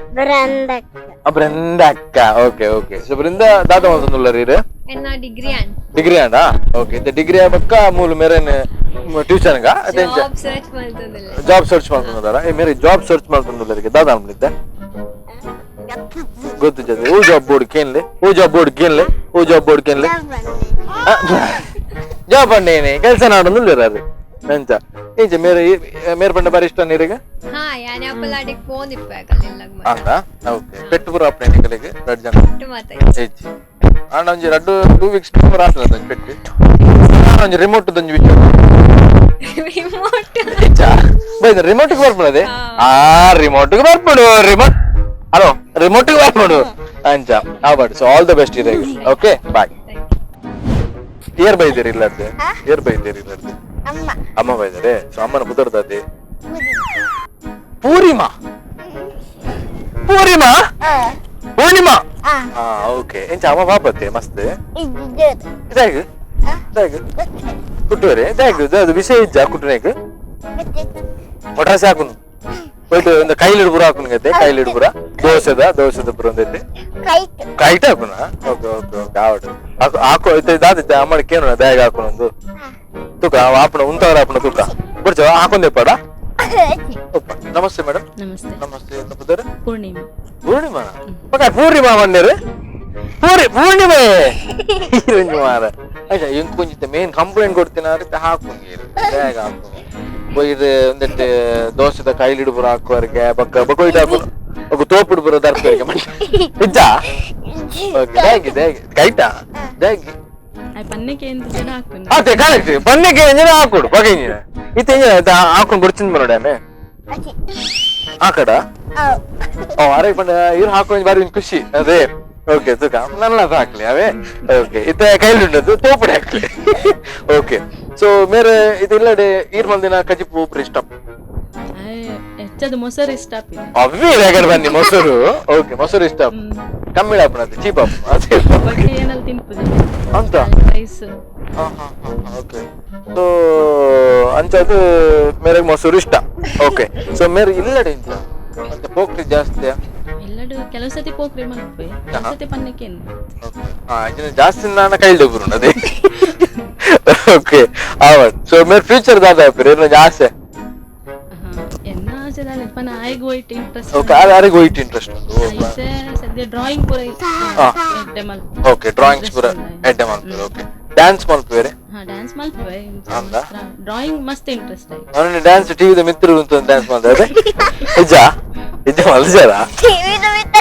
ಬೃಂದ ಅಕ್ಕ. Okay okay. So Brinda ದಾದ ಮಲ್ತೊಂದುಲ್ಲರ್ ಈರ್ ಎನ್ನ degree and degree ಅಂಡ. ಓಕೆ ಇತ್ತೆ ಡಿಗ್ರಿ ಬಕ್ಕ ಮೂಲು ಮೇರೆನ್ ಟ್ಯೂಷನ್ ಗ ಜಾಬ್ ಸರ್ಚ್ ಮಲ್ತೊಂದುಲ್ಲ ಜಾಬ್ ಸರ್ಚ್ ಮಲ್ತೊಂದುಲ್ಲರ ಏ ಮೇರೆ ಜಾಬ್ ಸರ್ಚ್ ಮಲ್ತೊಂದುಲ್ಲರಿಗೆ ದಾದ ಅನ್ಬಿದ್ದೆ ಗೊತ್ತು ಜೊತೆ ಓ ಜಾಬ್ ಬೋರ್ಡ್ ಕೇನ್ಲೆ ಓ ಜಾಬ್ ಬೋರ್ಡ್ ಕೇನ್ಲೆ ಓ ಜಾಬ್ ಬೋರ್ಡ್ ಕೇನ್ಲೆ ಜಾಬ್ ಅಂಡೇನೆ ಕೆಲಸ ನಾಡೊಂದುಲ್ಲೆರ್ ಅದು ಎಂಚ ಇಂಚ ಮೇರೆ ಮೇರೆ ಪಂಡ ಬಾರಿ ಇಷ್ಟ ನೀರಿಗೆ ಹಾ ಯಾನೆ ಅಪ್ಪಲಾಡಿಗೆ ಫೋನ್ ಇಪ್ಪಬೇಕಲ್ಲ ಅಂದ. ಓಕೆ ಪೆಟ್ಟು ಪೂರ ಅಪ್ಪನೆ ನಿಕಲಿಗೆ ರಡ್ಡು ಜನ ಪೆಟ್ಟು ಮಾತಾಯಿ ಹೆಚ್ಚು ಆಂಡ ಒಂಜಿ ರಡ್ಡು 2 ವೀಕ್ಸ್ ಪೂರ ಆತದ ಒಂಜಿ ಪೆಟ್ಟು ಒಂಜಿ ರಿಮೋಟ್ ಒಂಜಿ ವಿಷಯ ರಿಮೋಟ್ ಬೈದ ರಿಮೋಟ್ ಗೆ ಬರ್ಪುಣದೆ ಆ ರಿಮೋಟ್ ಗೆ ಬರ್ಪುಡು remote hello remote ಗೆ ಬರ್ಪುಡು ಅಂಚ ಆವಡ್. So all the best ಇದೆ. Okay bye. ಏರ್ ಬೈದಿರಿ ಇಲ್ಲರ್ದೆ ಏರ್ ಬೈದಿರಿ ಇಲ್ಲರ್ದೆ ಅಮ್ಮ ಅಮ್ಮ ಬೈದರೆ. ಸೊ ಅಮ್ಮನ ಪುದರ್ದಾದೆ ಪೂರಿಮಾ ಪೂರಿಮಾ ಪೂರ್ಣಿಮಾ. ಹಾ ಓಕೆ. ಎಂಚ ಅಮ್ಮ ಪಾಪತ್ತೆ ಮಸ್ತ್ ಇದಾಗ್ ಇದಾಗ್ ಕುಟ್ಟುವರೆ ಇದಾಗ್ ಅದು ವಿಷಯ ಇಜ್ಜ ಕುಟ್ಟುನೇಕ್ ಒಟ್ರಾಸಿ ಹಾಕುನು ಹೋಯ್ತು ಒಂದು ಕೈಲಿಡು ಪೂರ ಹಾಕುನು ಗತೆ ಕೈಲಿಡು ಪೂರ ದೋಸೆದ ದೋಸೆದ ಪೂರ ಒಂದೈತೆ ಕೈಟ್ ಹಾಕುನ. Okay okay okay. ಆವಡು ಹಾಕು ದಾದ ಅಮ್ಮನ ಕೇನು ದಾಯಗ ಹಾಕುನೊಂದು ತೂಕ ಆಪಣ ಉಂತವರ ಆಪಣ ತೂಕ ಬುಡ್ಚ ಹಾಕೊಂಡೆ ಪಡ. ನಮಸ್ತೆ ಮೇಡಮ್. ನಮಸ್ತೆ ನಮಸ್ತೆ. ಪುದರ್ ಪೂರ್ಣಿಮಾ ಪೂರ್ಣಿಮಾ ಪಕ್ಕ ಪೂರ್ಣಿಮಾ ಬಂದೇರು ಪೂರಿ ಪೂರ್ಣಿಮೆ ಮಾರ ಅಯ್ಯ ಇಂಕ್ ಕೊಂಚಿತ ಮೇನ್ ಕಂಪ್ಲೇಂಟ್ ಕೊಡ್ತೀನಿ ಅರಿತ ಹಾಕು ಬೇಗ ಹಾಕು ಇದು ಒಂದೆಟ್ಟು ದೋಸೆದ ಕೈಲಿಡು ಪೂರ ಹಾಕುವರೆಗೆ ಬಕ್ಕ ಬೊಕ್ಕ ಹಾಕು ఒక ತೋಪುಡು ಪೂರ ದರ್ಪರಿಗೆ ಇಜ್ಜ. ಓಕೆ ದಾಗಿ ದಾಗಿ ಕೈಟಾ ದಾಗಿ ಅದೇ ಕರೆಕ್ಟ್ ಪನ್ನೆಗೆ ಎಂಜಿನ ಹಾಕೊಡು ಬಗೆ ಇಂಜಿನ ಇತ್ತೆ ಇಂಜಿನ ಹಾಕೊಂಡು ಬಿಡ್ಚಿನ ಬರೋಡಾನೆ ಆ ಕಡ ಓ ಅರೆ ಪಂಡ ಇವ್ರು ಹಾಕೊಂಡು ಬಾರಿ ಒಂಜಿ ಖುಷಿ ಅದೇ. ಓಕೆ ತುಕ ನನ್ನ ಹಾಕ್ಲಿ ಅವೇ. ಓಕೆ ಇತ್ತೆ ಕೈಲಿ ಉಂಡದ್ದು ತೋಪುಡೆ ಹಾಕ್ಲಿ. ಓಕೆ ಸೊ ಮೇರೆ ಇದು ಇಲ್ಲಡೆ ಈರ್ ಮಂದಿನ ಕಜಿಪು ಉಪ್ರು ಇಷ್ಟ ಹೆಚ್ಚದು ಮೊಸರು ಇಷ್ಟ ಅವೇ ರೇಗಡ್ ಬನ್ನಿ ಮೊಸರು. ಓಕೆ ಮೊಸರು ಇಷ್ಟ ಕಮ್ಮಿ ಆಪಣದು ಚೀಪ್ ಆಪ್ ಅದೇ ಏನಲ್ಲಿ ತಿನ್ಪುದು ಅಂತ rice. Okay so ಅಂಚದು ಮೇರೆ ಮೊಸರು ಇಷ್ಟ. ಓಕೆ ಸೊ ಮೇರೆ ಇಲ್ಲಡೆ ಇಂಚ ಅಂತ ಪೋಕ್ರಿ ಜಾಸ್ತಿ ಎಲ್ಲಡು ಕೆಲವು ಸತಿ ಪೋಕ್ರಿ ಮಲ್ಪೆ ಕೆಲವು ಸತಿ ಪನ್ನಕ್ಕೇನು ಜಾಸ್ತಿ ನಾನು ಕೈಲ್ಡ್ ಬರುಣ ಅದೇ. ಓಕೆ ಆವಡ್. ಸೊ ಮೇರೆ ಫ್ಯೂಚರ್ ದಾದ ಆಪೇರು ಏನು ಆಸೆ ಎನ್ನ ಅಂಚ ಆಯ್ಗ್ vote interest. Okay, ಆರೆಗ್ vote interest ಉಂಡು. ಇತ್ತೆ ಸದ್ಯ ಡ್ರಾಯಿಂಗ್ ಪೂರ ಎಡ್ಡೆ ಮಲ್ಪು. ಓಕೆ, ಡ್ರಾಯಿಂಗ್ಸ್ ಪೂರ ಎಡ್ಡೆ ಮಲ್ಪುವೆರ್. ಓಕೆ, ಡ್ಯಾನ್ಸ್ ಮಲ್ಪುವೆರೆ? ಹಾ, ಡ್ಯಾನ್ಸ್ ಮಲ್ಪುವೆ. ಡ್ರಾಯಿಂಗ್ ಮಸ್ತ್ ಇಂಟ್ರೆಸ್ಟ್ ಆಯ್ತು. ಅವನ ಡ್ಯಾನ್ಸ್ ಟಿವಿದ ಮಿತ್ರರು ಅಂತ ಡ್ಯಾನ್ಸ್ ಮಾಡ್ತಾರೆ. ನಿಜ ನಿಜ ಮಲ್ಜಾರ ಟಿವಿದ ಮಿತ್ರ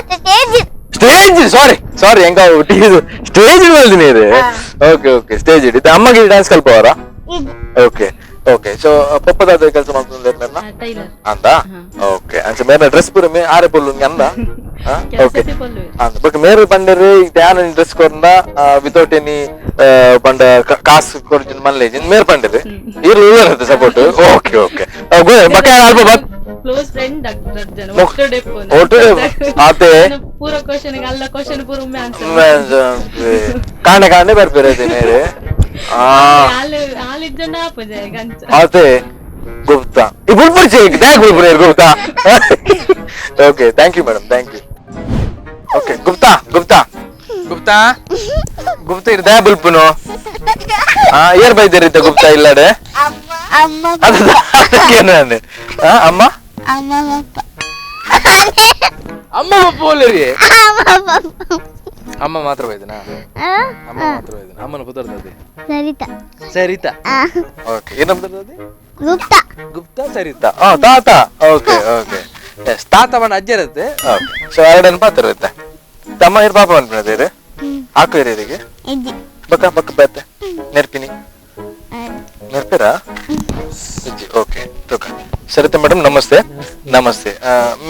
stage stage, ಸಾರಿ ಸಾರಿ ಹೆಂಗ ಟಿವಿ ಸ್ಟೇಜ್ ಮಲ್ದಿನಿ. Okay okay, stage ಇಡಿ. ಅಮ್ಮಗೆ ಡ್ಯಾನ್ಸ್ ಕಲ್ಪವರ? Okay okay. So ಪಪ್ಪದಾದ ಕೆಲಸ ಮಾಡ್ತಂದ್ರೆ ಮೇರ್ನ ಟೈಲರ್ ಅಂದ? ಓಕೆ, ಅಂಚ ಮೇರ್ನ ಡ್ರೆಸ್ ಪೂರ ಮೇ ಆರೆ ಪೊಲ್ಲು ಅಂದ? ಓಕೆ ಅಂದ. ಬಟ್ ಮೇರು ಪಂಡರು ಧ್ಯಾನ ಡ್ರೆಸ್ ಕೊರಂದ ವಿತೌಟ್ ಎನಿ ಪಂಡ ಕಾಸು ಕೊರ್ಜಿನ ಮಲ್ಲೇಜ್ ಮೇರ್ ಪಂಡರು ಇರು ಇರುತ್ತೆ support. Okay okay, ಬಕ್ಕ ಅಲ್ಪ ಬತ್ close friend doctor ಜನ ಒಟ್ಟು ಡೆಪ್ಪು ಒಟ್ಟು ಆತೆ ಪೂರ ಕ್ವಶನ್ ಅಲ್ಲ ಕ್ವಶನ್ ಪೂರ ಒಮ್ಮೆ ಆನ್ಸರ್ ಕಾಂಡೆ ಕಾಂಡೆ ಬರ್ಪೇರೆ ಮೇರೆ. ಅದೇ ಗುಪ್ತಾ ಈ ಬುಲ್ಪುರ್ ದ್ಯಾ ಬುಲ್ಪುರ್ Gupta. Okay, thank you madam, thank you. Okay, Gupta Gupta Gupta Gupta ಇರ್ ದ್ಯಾ ಬುಲ್ಪುನು ಏರ್ ಬೈದಿರಿದ್ದ ಗುಪ್ತಾ ಇಲ್ಲಡೆ? ಅದಕ್ಕೇನು ಅಮ್ಮ ಅಮ್ಮ ಪಪ್ಪ ಒಲ್ಲೇರಿ? ಅಮ್ಮ ಮಾತ್ರ ಬೈದನಾ? ಅಮ್ಮ ಮಾತ್ರ ಬೈದನ. ಅಮ್ಮನ ಪುದರ್ದದೆ? ಸರಿತಾ. ಸರಿತಾ. ಓಕೆ, ಏನ ಪುದರ್ದದೆ? ಗುಪ್ತಾ. ಗುಪ್ತಾ ಸರಿತಾ. ತಾತ. Okay okay, S ತಾತ ಬಣ್ಣ ಅಜ್ಜ ಇರುತ್ತೆ. ಓಕೆ, ಸೊ ಎರಡನ್ ಪಾತ್ರ ಇರುತ್ತೆ. ತಮ್ಮ ಇರ್ ಪಾಪ ಅನ್ಪಿನದೇರು ಹಾಕು ಇರಿಗೆ ಬಕ್ಕ ಬಕ್ಕ ಬೇತೆ ನೆರ್ಪಿನಿ ನೆರ್ಪಿರಾ? ಓಕೆ, ತೋಕ. ಸರಿತಾ ಮೇಡಮ್, ನಮಸ್ತೆ. ನಮಸ್ತೆ.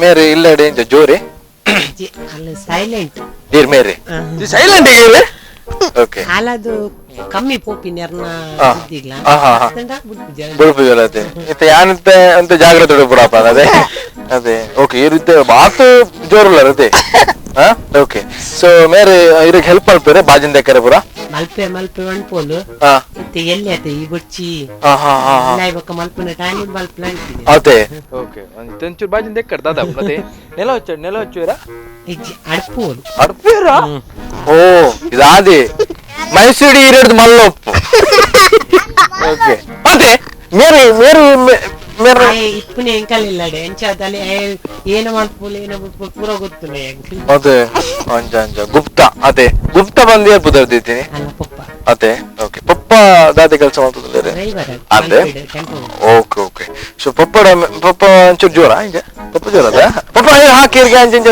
ಮೇರೆ ಇಲ್ಲ ಜೋರಿ ಸೈಲೆಂಟ್ ಇರ್ ಮೇರೆ ಸೈಲೆಂಟ್ ಹೇಳಿ. ಓಕೆ, ಅಲ್ಲದು ಕಮ್ಮಿ ಪೋಪಿನ ಇದ್ದಿಲ್ಲ ಬುಡ್ಪುಜಲತೆ ಇತ್ತೆ ಯಾನಂತೆ ಅಂತ ಜಾಗ್ರತೆ ಬಿಡಪ್ಪ. ಅದೇ ಅದೇ. ಓಕೆ, ಈ ರೀತಿ ಬಾತು ಜೋರುಲ್ಲ ಅದೇ. ಓಕೆ, ಸೊ ಮೇರೆ ಇರಕ್ಕೆ ಹೆಲ್ಪ್ ಮಲ್ಪೇರೆ ಬಾಜಿನ ದಕ್ಕರೆ ಪೂರ ಮಲ್ಪೆ ಮಲ್ಪೆ ಅನ್ಪೋಲು ಇತ್ತೆ ಎಲ್ಲಿ ಆತ ಈ ಬೊಚ್ಚಿ ಬೊಕ್ಕ ಮಲ್ಪುನ ಟೈಮ್ ಮಲ್ಪುನ ಅಂತೀನಿ. ಅದೇ. ಓಕೆ, ಒಂಚೂರು ಬಾಜಿನ ದೆಕ್ಕರ್ ದಾದಾ ಮತ್ತೆ ನೆಲ ಹೊಚ್ಚ ನೆಲ ಹೊಚ್ಚುವಿರಾ? ಅಡ್ಪೋಲು. ಅಡ್ಪೇರಾ? ಓ, ಇದಾದಿ ಮೈಸೂರಿ ಇರೋದು ಮಲ್ಲೊಪ್ಪು. ಓಕೆ, ಅದೇ ಮೇರೆ ಮೇರೆ ಮೇರೆ ಇಪ್ಪುನೆ ಎಂಕಲ್ ಇಲ್ಲಡೆ ಎಂಚಾದಲ್ಲಿ ಏನು ಮಲ್ಪುಲು ಏನು ಪೂರ ಗೊತ್ತುಲ್ಲ. ಅದೇ ಅಂಜ ಅಂಜ ಗುಪ್ತಾ. ಅದೇ ಗುಪ್ತಾ ಬಂದು ಏರ್ ಪುದರ್ದಿದ್ದೀನಿ ಪಪ್ಪ. ಅದೇ. ಓಕೆ, ಪಪ್ಪ ದಾದೆ ಕೆಲಸ ಮಾಡ್ತದೆ? ಅದೇ. Okay okay. So ಪಪ್ಪಡ ಪಪ್ಪ ಒಂಚೂರು ಜೋರ ಇಂಜ ಪಪ್ಪ ಜೋರ ಅದ ಪಪ್ಪ ಹಾಕಿ ಇರ್ಗೆ ಅಂಚ ಇಂಚ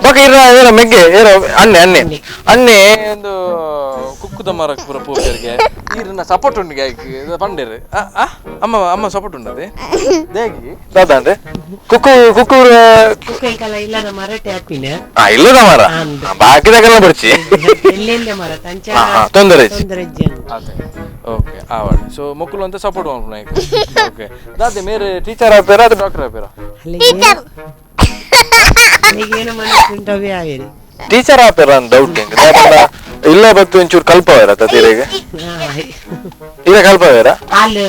ಬಕ್ಕ ಇರ ಏರ ಮೆಗ್ಗೆ ಏರ ಅಣ್ಣೆ ಅಣ್ಣೆ ಅಣ್ಣೆ ಒಂದು ಕುಕ್ಕುದ ಮರಕ್ಕೆ ಪೂರ ಪೋಪರಿಗೆ ಈರನ್ನ ಸಪೋರ್ಟ್ ಉಂಡು ಪಂಡೇರು. ಅಮ್ಮ ಅಮ್ಮ ಸಪೋರ್ಟ್ ಉಂಡು ಅದೇ ದೇಗಿ ದಾದ ಕುಕ್ಕು ಕುಕ್ಕು ಇಲ್ಲದ ಮರಟೆ ಹಾಪಿನ ಇಲ್ಲದ ಮರ ಬಾಕಿದಾಗೆಲ್ಲ ಬರ್ಚಿ ಮರ ತೊಂದರೆ. ಓಕೆ, ಆವಡ್. ಸೊ ಮೊಕ್ಕಲು ಅಂತ ಸಪೋರ್ಟ್ ಮಾಡ್ಕೊಂಡು. ಓಕೆ, ದಾದೆ ಮೇರೆ ಟೀಚರ್ ಆಪೇರ ಅದು ಡಾಕ್ಟರ್ ಆಪೇರ? ಟೀಚರ್ ಆಪೇರ ಅಂತ ಡೌಟ್ ಹೆಂಗೆ ಇಲ್ಲ ಬತ್ತು ಒಂಚೂರು ಕಲ್ಪವೇರ ತೀರಿಗೆ ಈಗ ಕಲ್ಪವೇರ ಅಲ್ಲಿ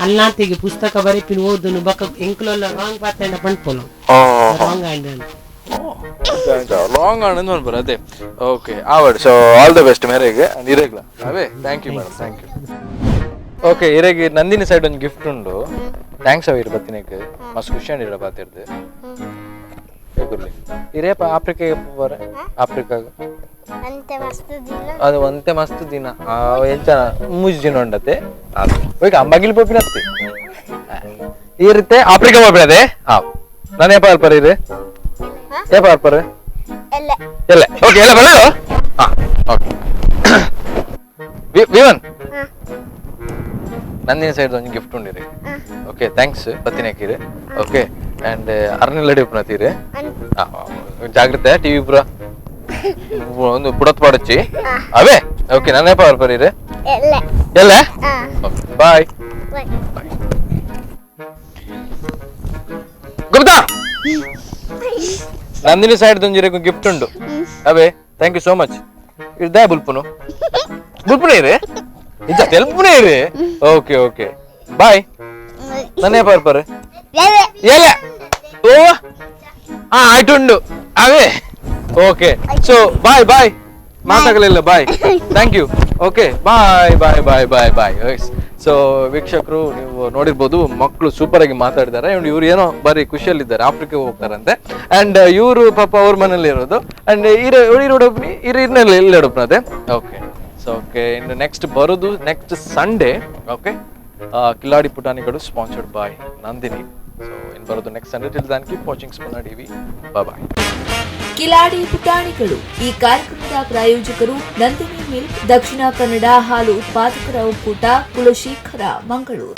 ಅಲ್ಲಾಂತಿಗೆ ಪುಸ್ತಕ ಬರೆಪಿನ ಓದುನು ಬಕ್ಕ ಎಂಕ್ಲೊಲ್ಲ ರಾಂಗ್ ಪಾತಂಡ ಪಂಡ್ಪೋಲು ರಾಂಗ್ ಆಂಡ್ ಲಾಂಗ್ ಆಂಡ್ ಅನ್ಪರ. ಅದೇ. ಓಕೆ, ಆವಡ್. So all the best ಮೇರೆಗೆ ಇರೇಗ್ಲ ಅವೇ. Thank you madam, thank you. Okay, ಇರೇಗಿ ನಂದಿನಿ side ಒಂದು ಗಿಫ್ಟ್ ಉಂಡು. Thanks ಅವ ಇರು ಬತ್ತಿನಕ್ಕೆ ಮಸ್ತ್ ಖುಷಿ ಅಂಡಿರ ಬಾತಿರ್ದು. ಇರೇಪ ಆಫ್ರಿಕಾಗೆ ಬರ? ಆಫ್ರಿಕಾಗ ಅದು ಒಂತೆ ಮಸ್ತ್ ದಿನ ಎಂಚ ಮೂಜ್ ದಿನ ಉಂಡತೆ ಓಕೆ ಅಂಬಾಗಿಲ್ ಪೋಪಿನತ್ತೆ ಈ ರೀತಿ ಆಫ್ರಿಕಾ ಪೋಪಿನದೆ. ಹಾ, ನಾನು ಏಪ ಅಲ್ಪರ ಇರು ಏಪ ಅಲ್ಪರ ಎಲ್ಲ. ಓಕೆ, ಎಲ್ಲ ಬರಲು. ಹಾ, ಓಕೆ. ವಿವನ್ ನಂದಿನಿ ಸೈಡ್ ಒಂದು ಗಿಫ್ಟ್ ಉಂಡಿರಿ. ಓಕೆ, thanks ಬತ್ತಿನ ಹಾಕಿರಿ. ಓಕೆ, ಆ್ಯಂಡ್ ಅರ್ನಿಲ್ಲಡಿ ಉಪ್ಪುನತೀರಿ. ಜಾಗ್ರತೆ ಟಿವಿ ಪುರ ಒಂದು ಬುಡತ್ ಪಾಡಚ್ಚಿ ಅವೇ. ಓಕೆ, ನಾನು ಏಪ ಅಲ್ಪರ ಇರು ಎಲ್ಲ. Bye bye Gupta. Nandini side ದೊಂಜಿರಕು ಗಿಫ್ಟ್ ಉಂಡು ಅವೇ. Thank you so much. ಇರ್ದಾ ಬುಲ್ಪುನು ಬುಲ್ಪುನೇ ಇರಿ ನಿಜ ತೆಲ್ಪುನೇ ಇರಿ. Okay okay, bye. ನನ್ನೇ ಪರ್ಪರ್ ಎಲ್ಲ ಓ ಹಾ ಆಯ್ತುಂಡು ಅವೇ. Okay, so bye bye. ಮಾತಾಗಲಿಲ್ಲ, bye. Thank you. Okay, bye bye bye bye bye. ಸೊ ವೀಕ್ಷಕರು, ನೀವು ನೋಡಿರ್ಬೋದು, ಮಕ್ಕಳು ಸೂಪರ್ ಆಗಿ ಮಾತಾಡಿದ್ದಾರೆ. ಅಂಡ್ ಇವ್ರು ಏನೋ ಬಾರಿ ಖುಷಿಯಲ್ಲಿದ್ದಾರೆ, ಆಫ್ರಿಕಾಗೆ ಹೋಗ್ತಾರಂತೆ. ಅಂಡ್ ಇವರು ಪಾಪ ಅವ್ರ ಮನೇಲಿ ಇರೋದು. ಅಂಡ್ ಇರ ಇರೋಡೊಬ್ನಿ ಇರ ಇರ್ನಲ್ಲಿ ಇಲ್ಲಿ ಅದೇ. ಓಕೆ, ಸೊ ಓಕೆ, ಇನ್ನು ನೆಕ್ಸ್ಟ್ ಬರೋದು ನೆಕ್ಸ್ಟ್ ಸಂಡೇ. ಓಕೆ, ಕಿಲಾಡಿ ಪುಟಾಣಿಗಳು ಸ್ಪಾನ್ಸರ್ಡ್ ಬೈ ನಂದಿನಿ. ಸೊ ಇನ್ನು ಬರೋದು next Sunday. Till then, keep watching Spandana TV. Bye. Kiladi ಪುಟಾಣಿಗಳು ಈ ಕಾರ್ಯಕ್ರಮದ ಪ್ರಾಯೋಜಕರು ನಂದಿನಿ ಮಿಲ್ಕ್, ದಕ್ಷಿಣ ಕನ್ನಡ ಹಾಲು ಉತ್ಪಾದಕರ ಒಕ್ಕೂಟ, ಕುಲಶೇಖರ, ಮಂಗಳೂರು.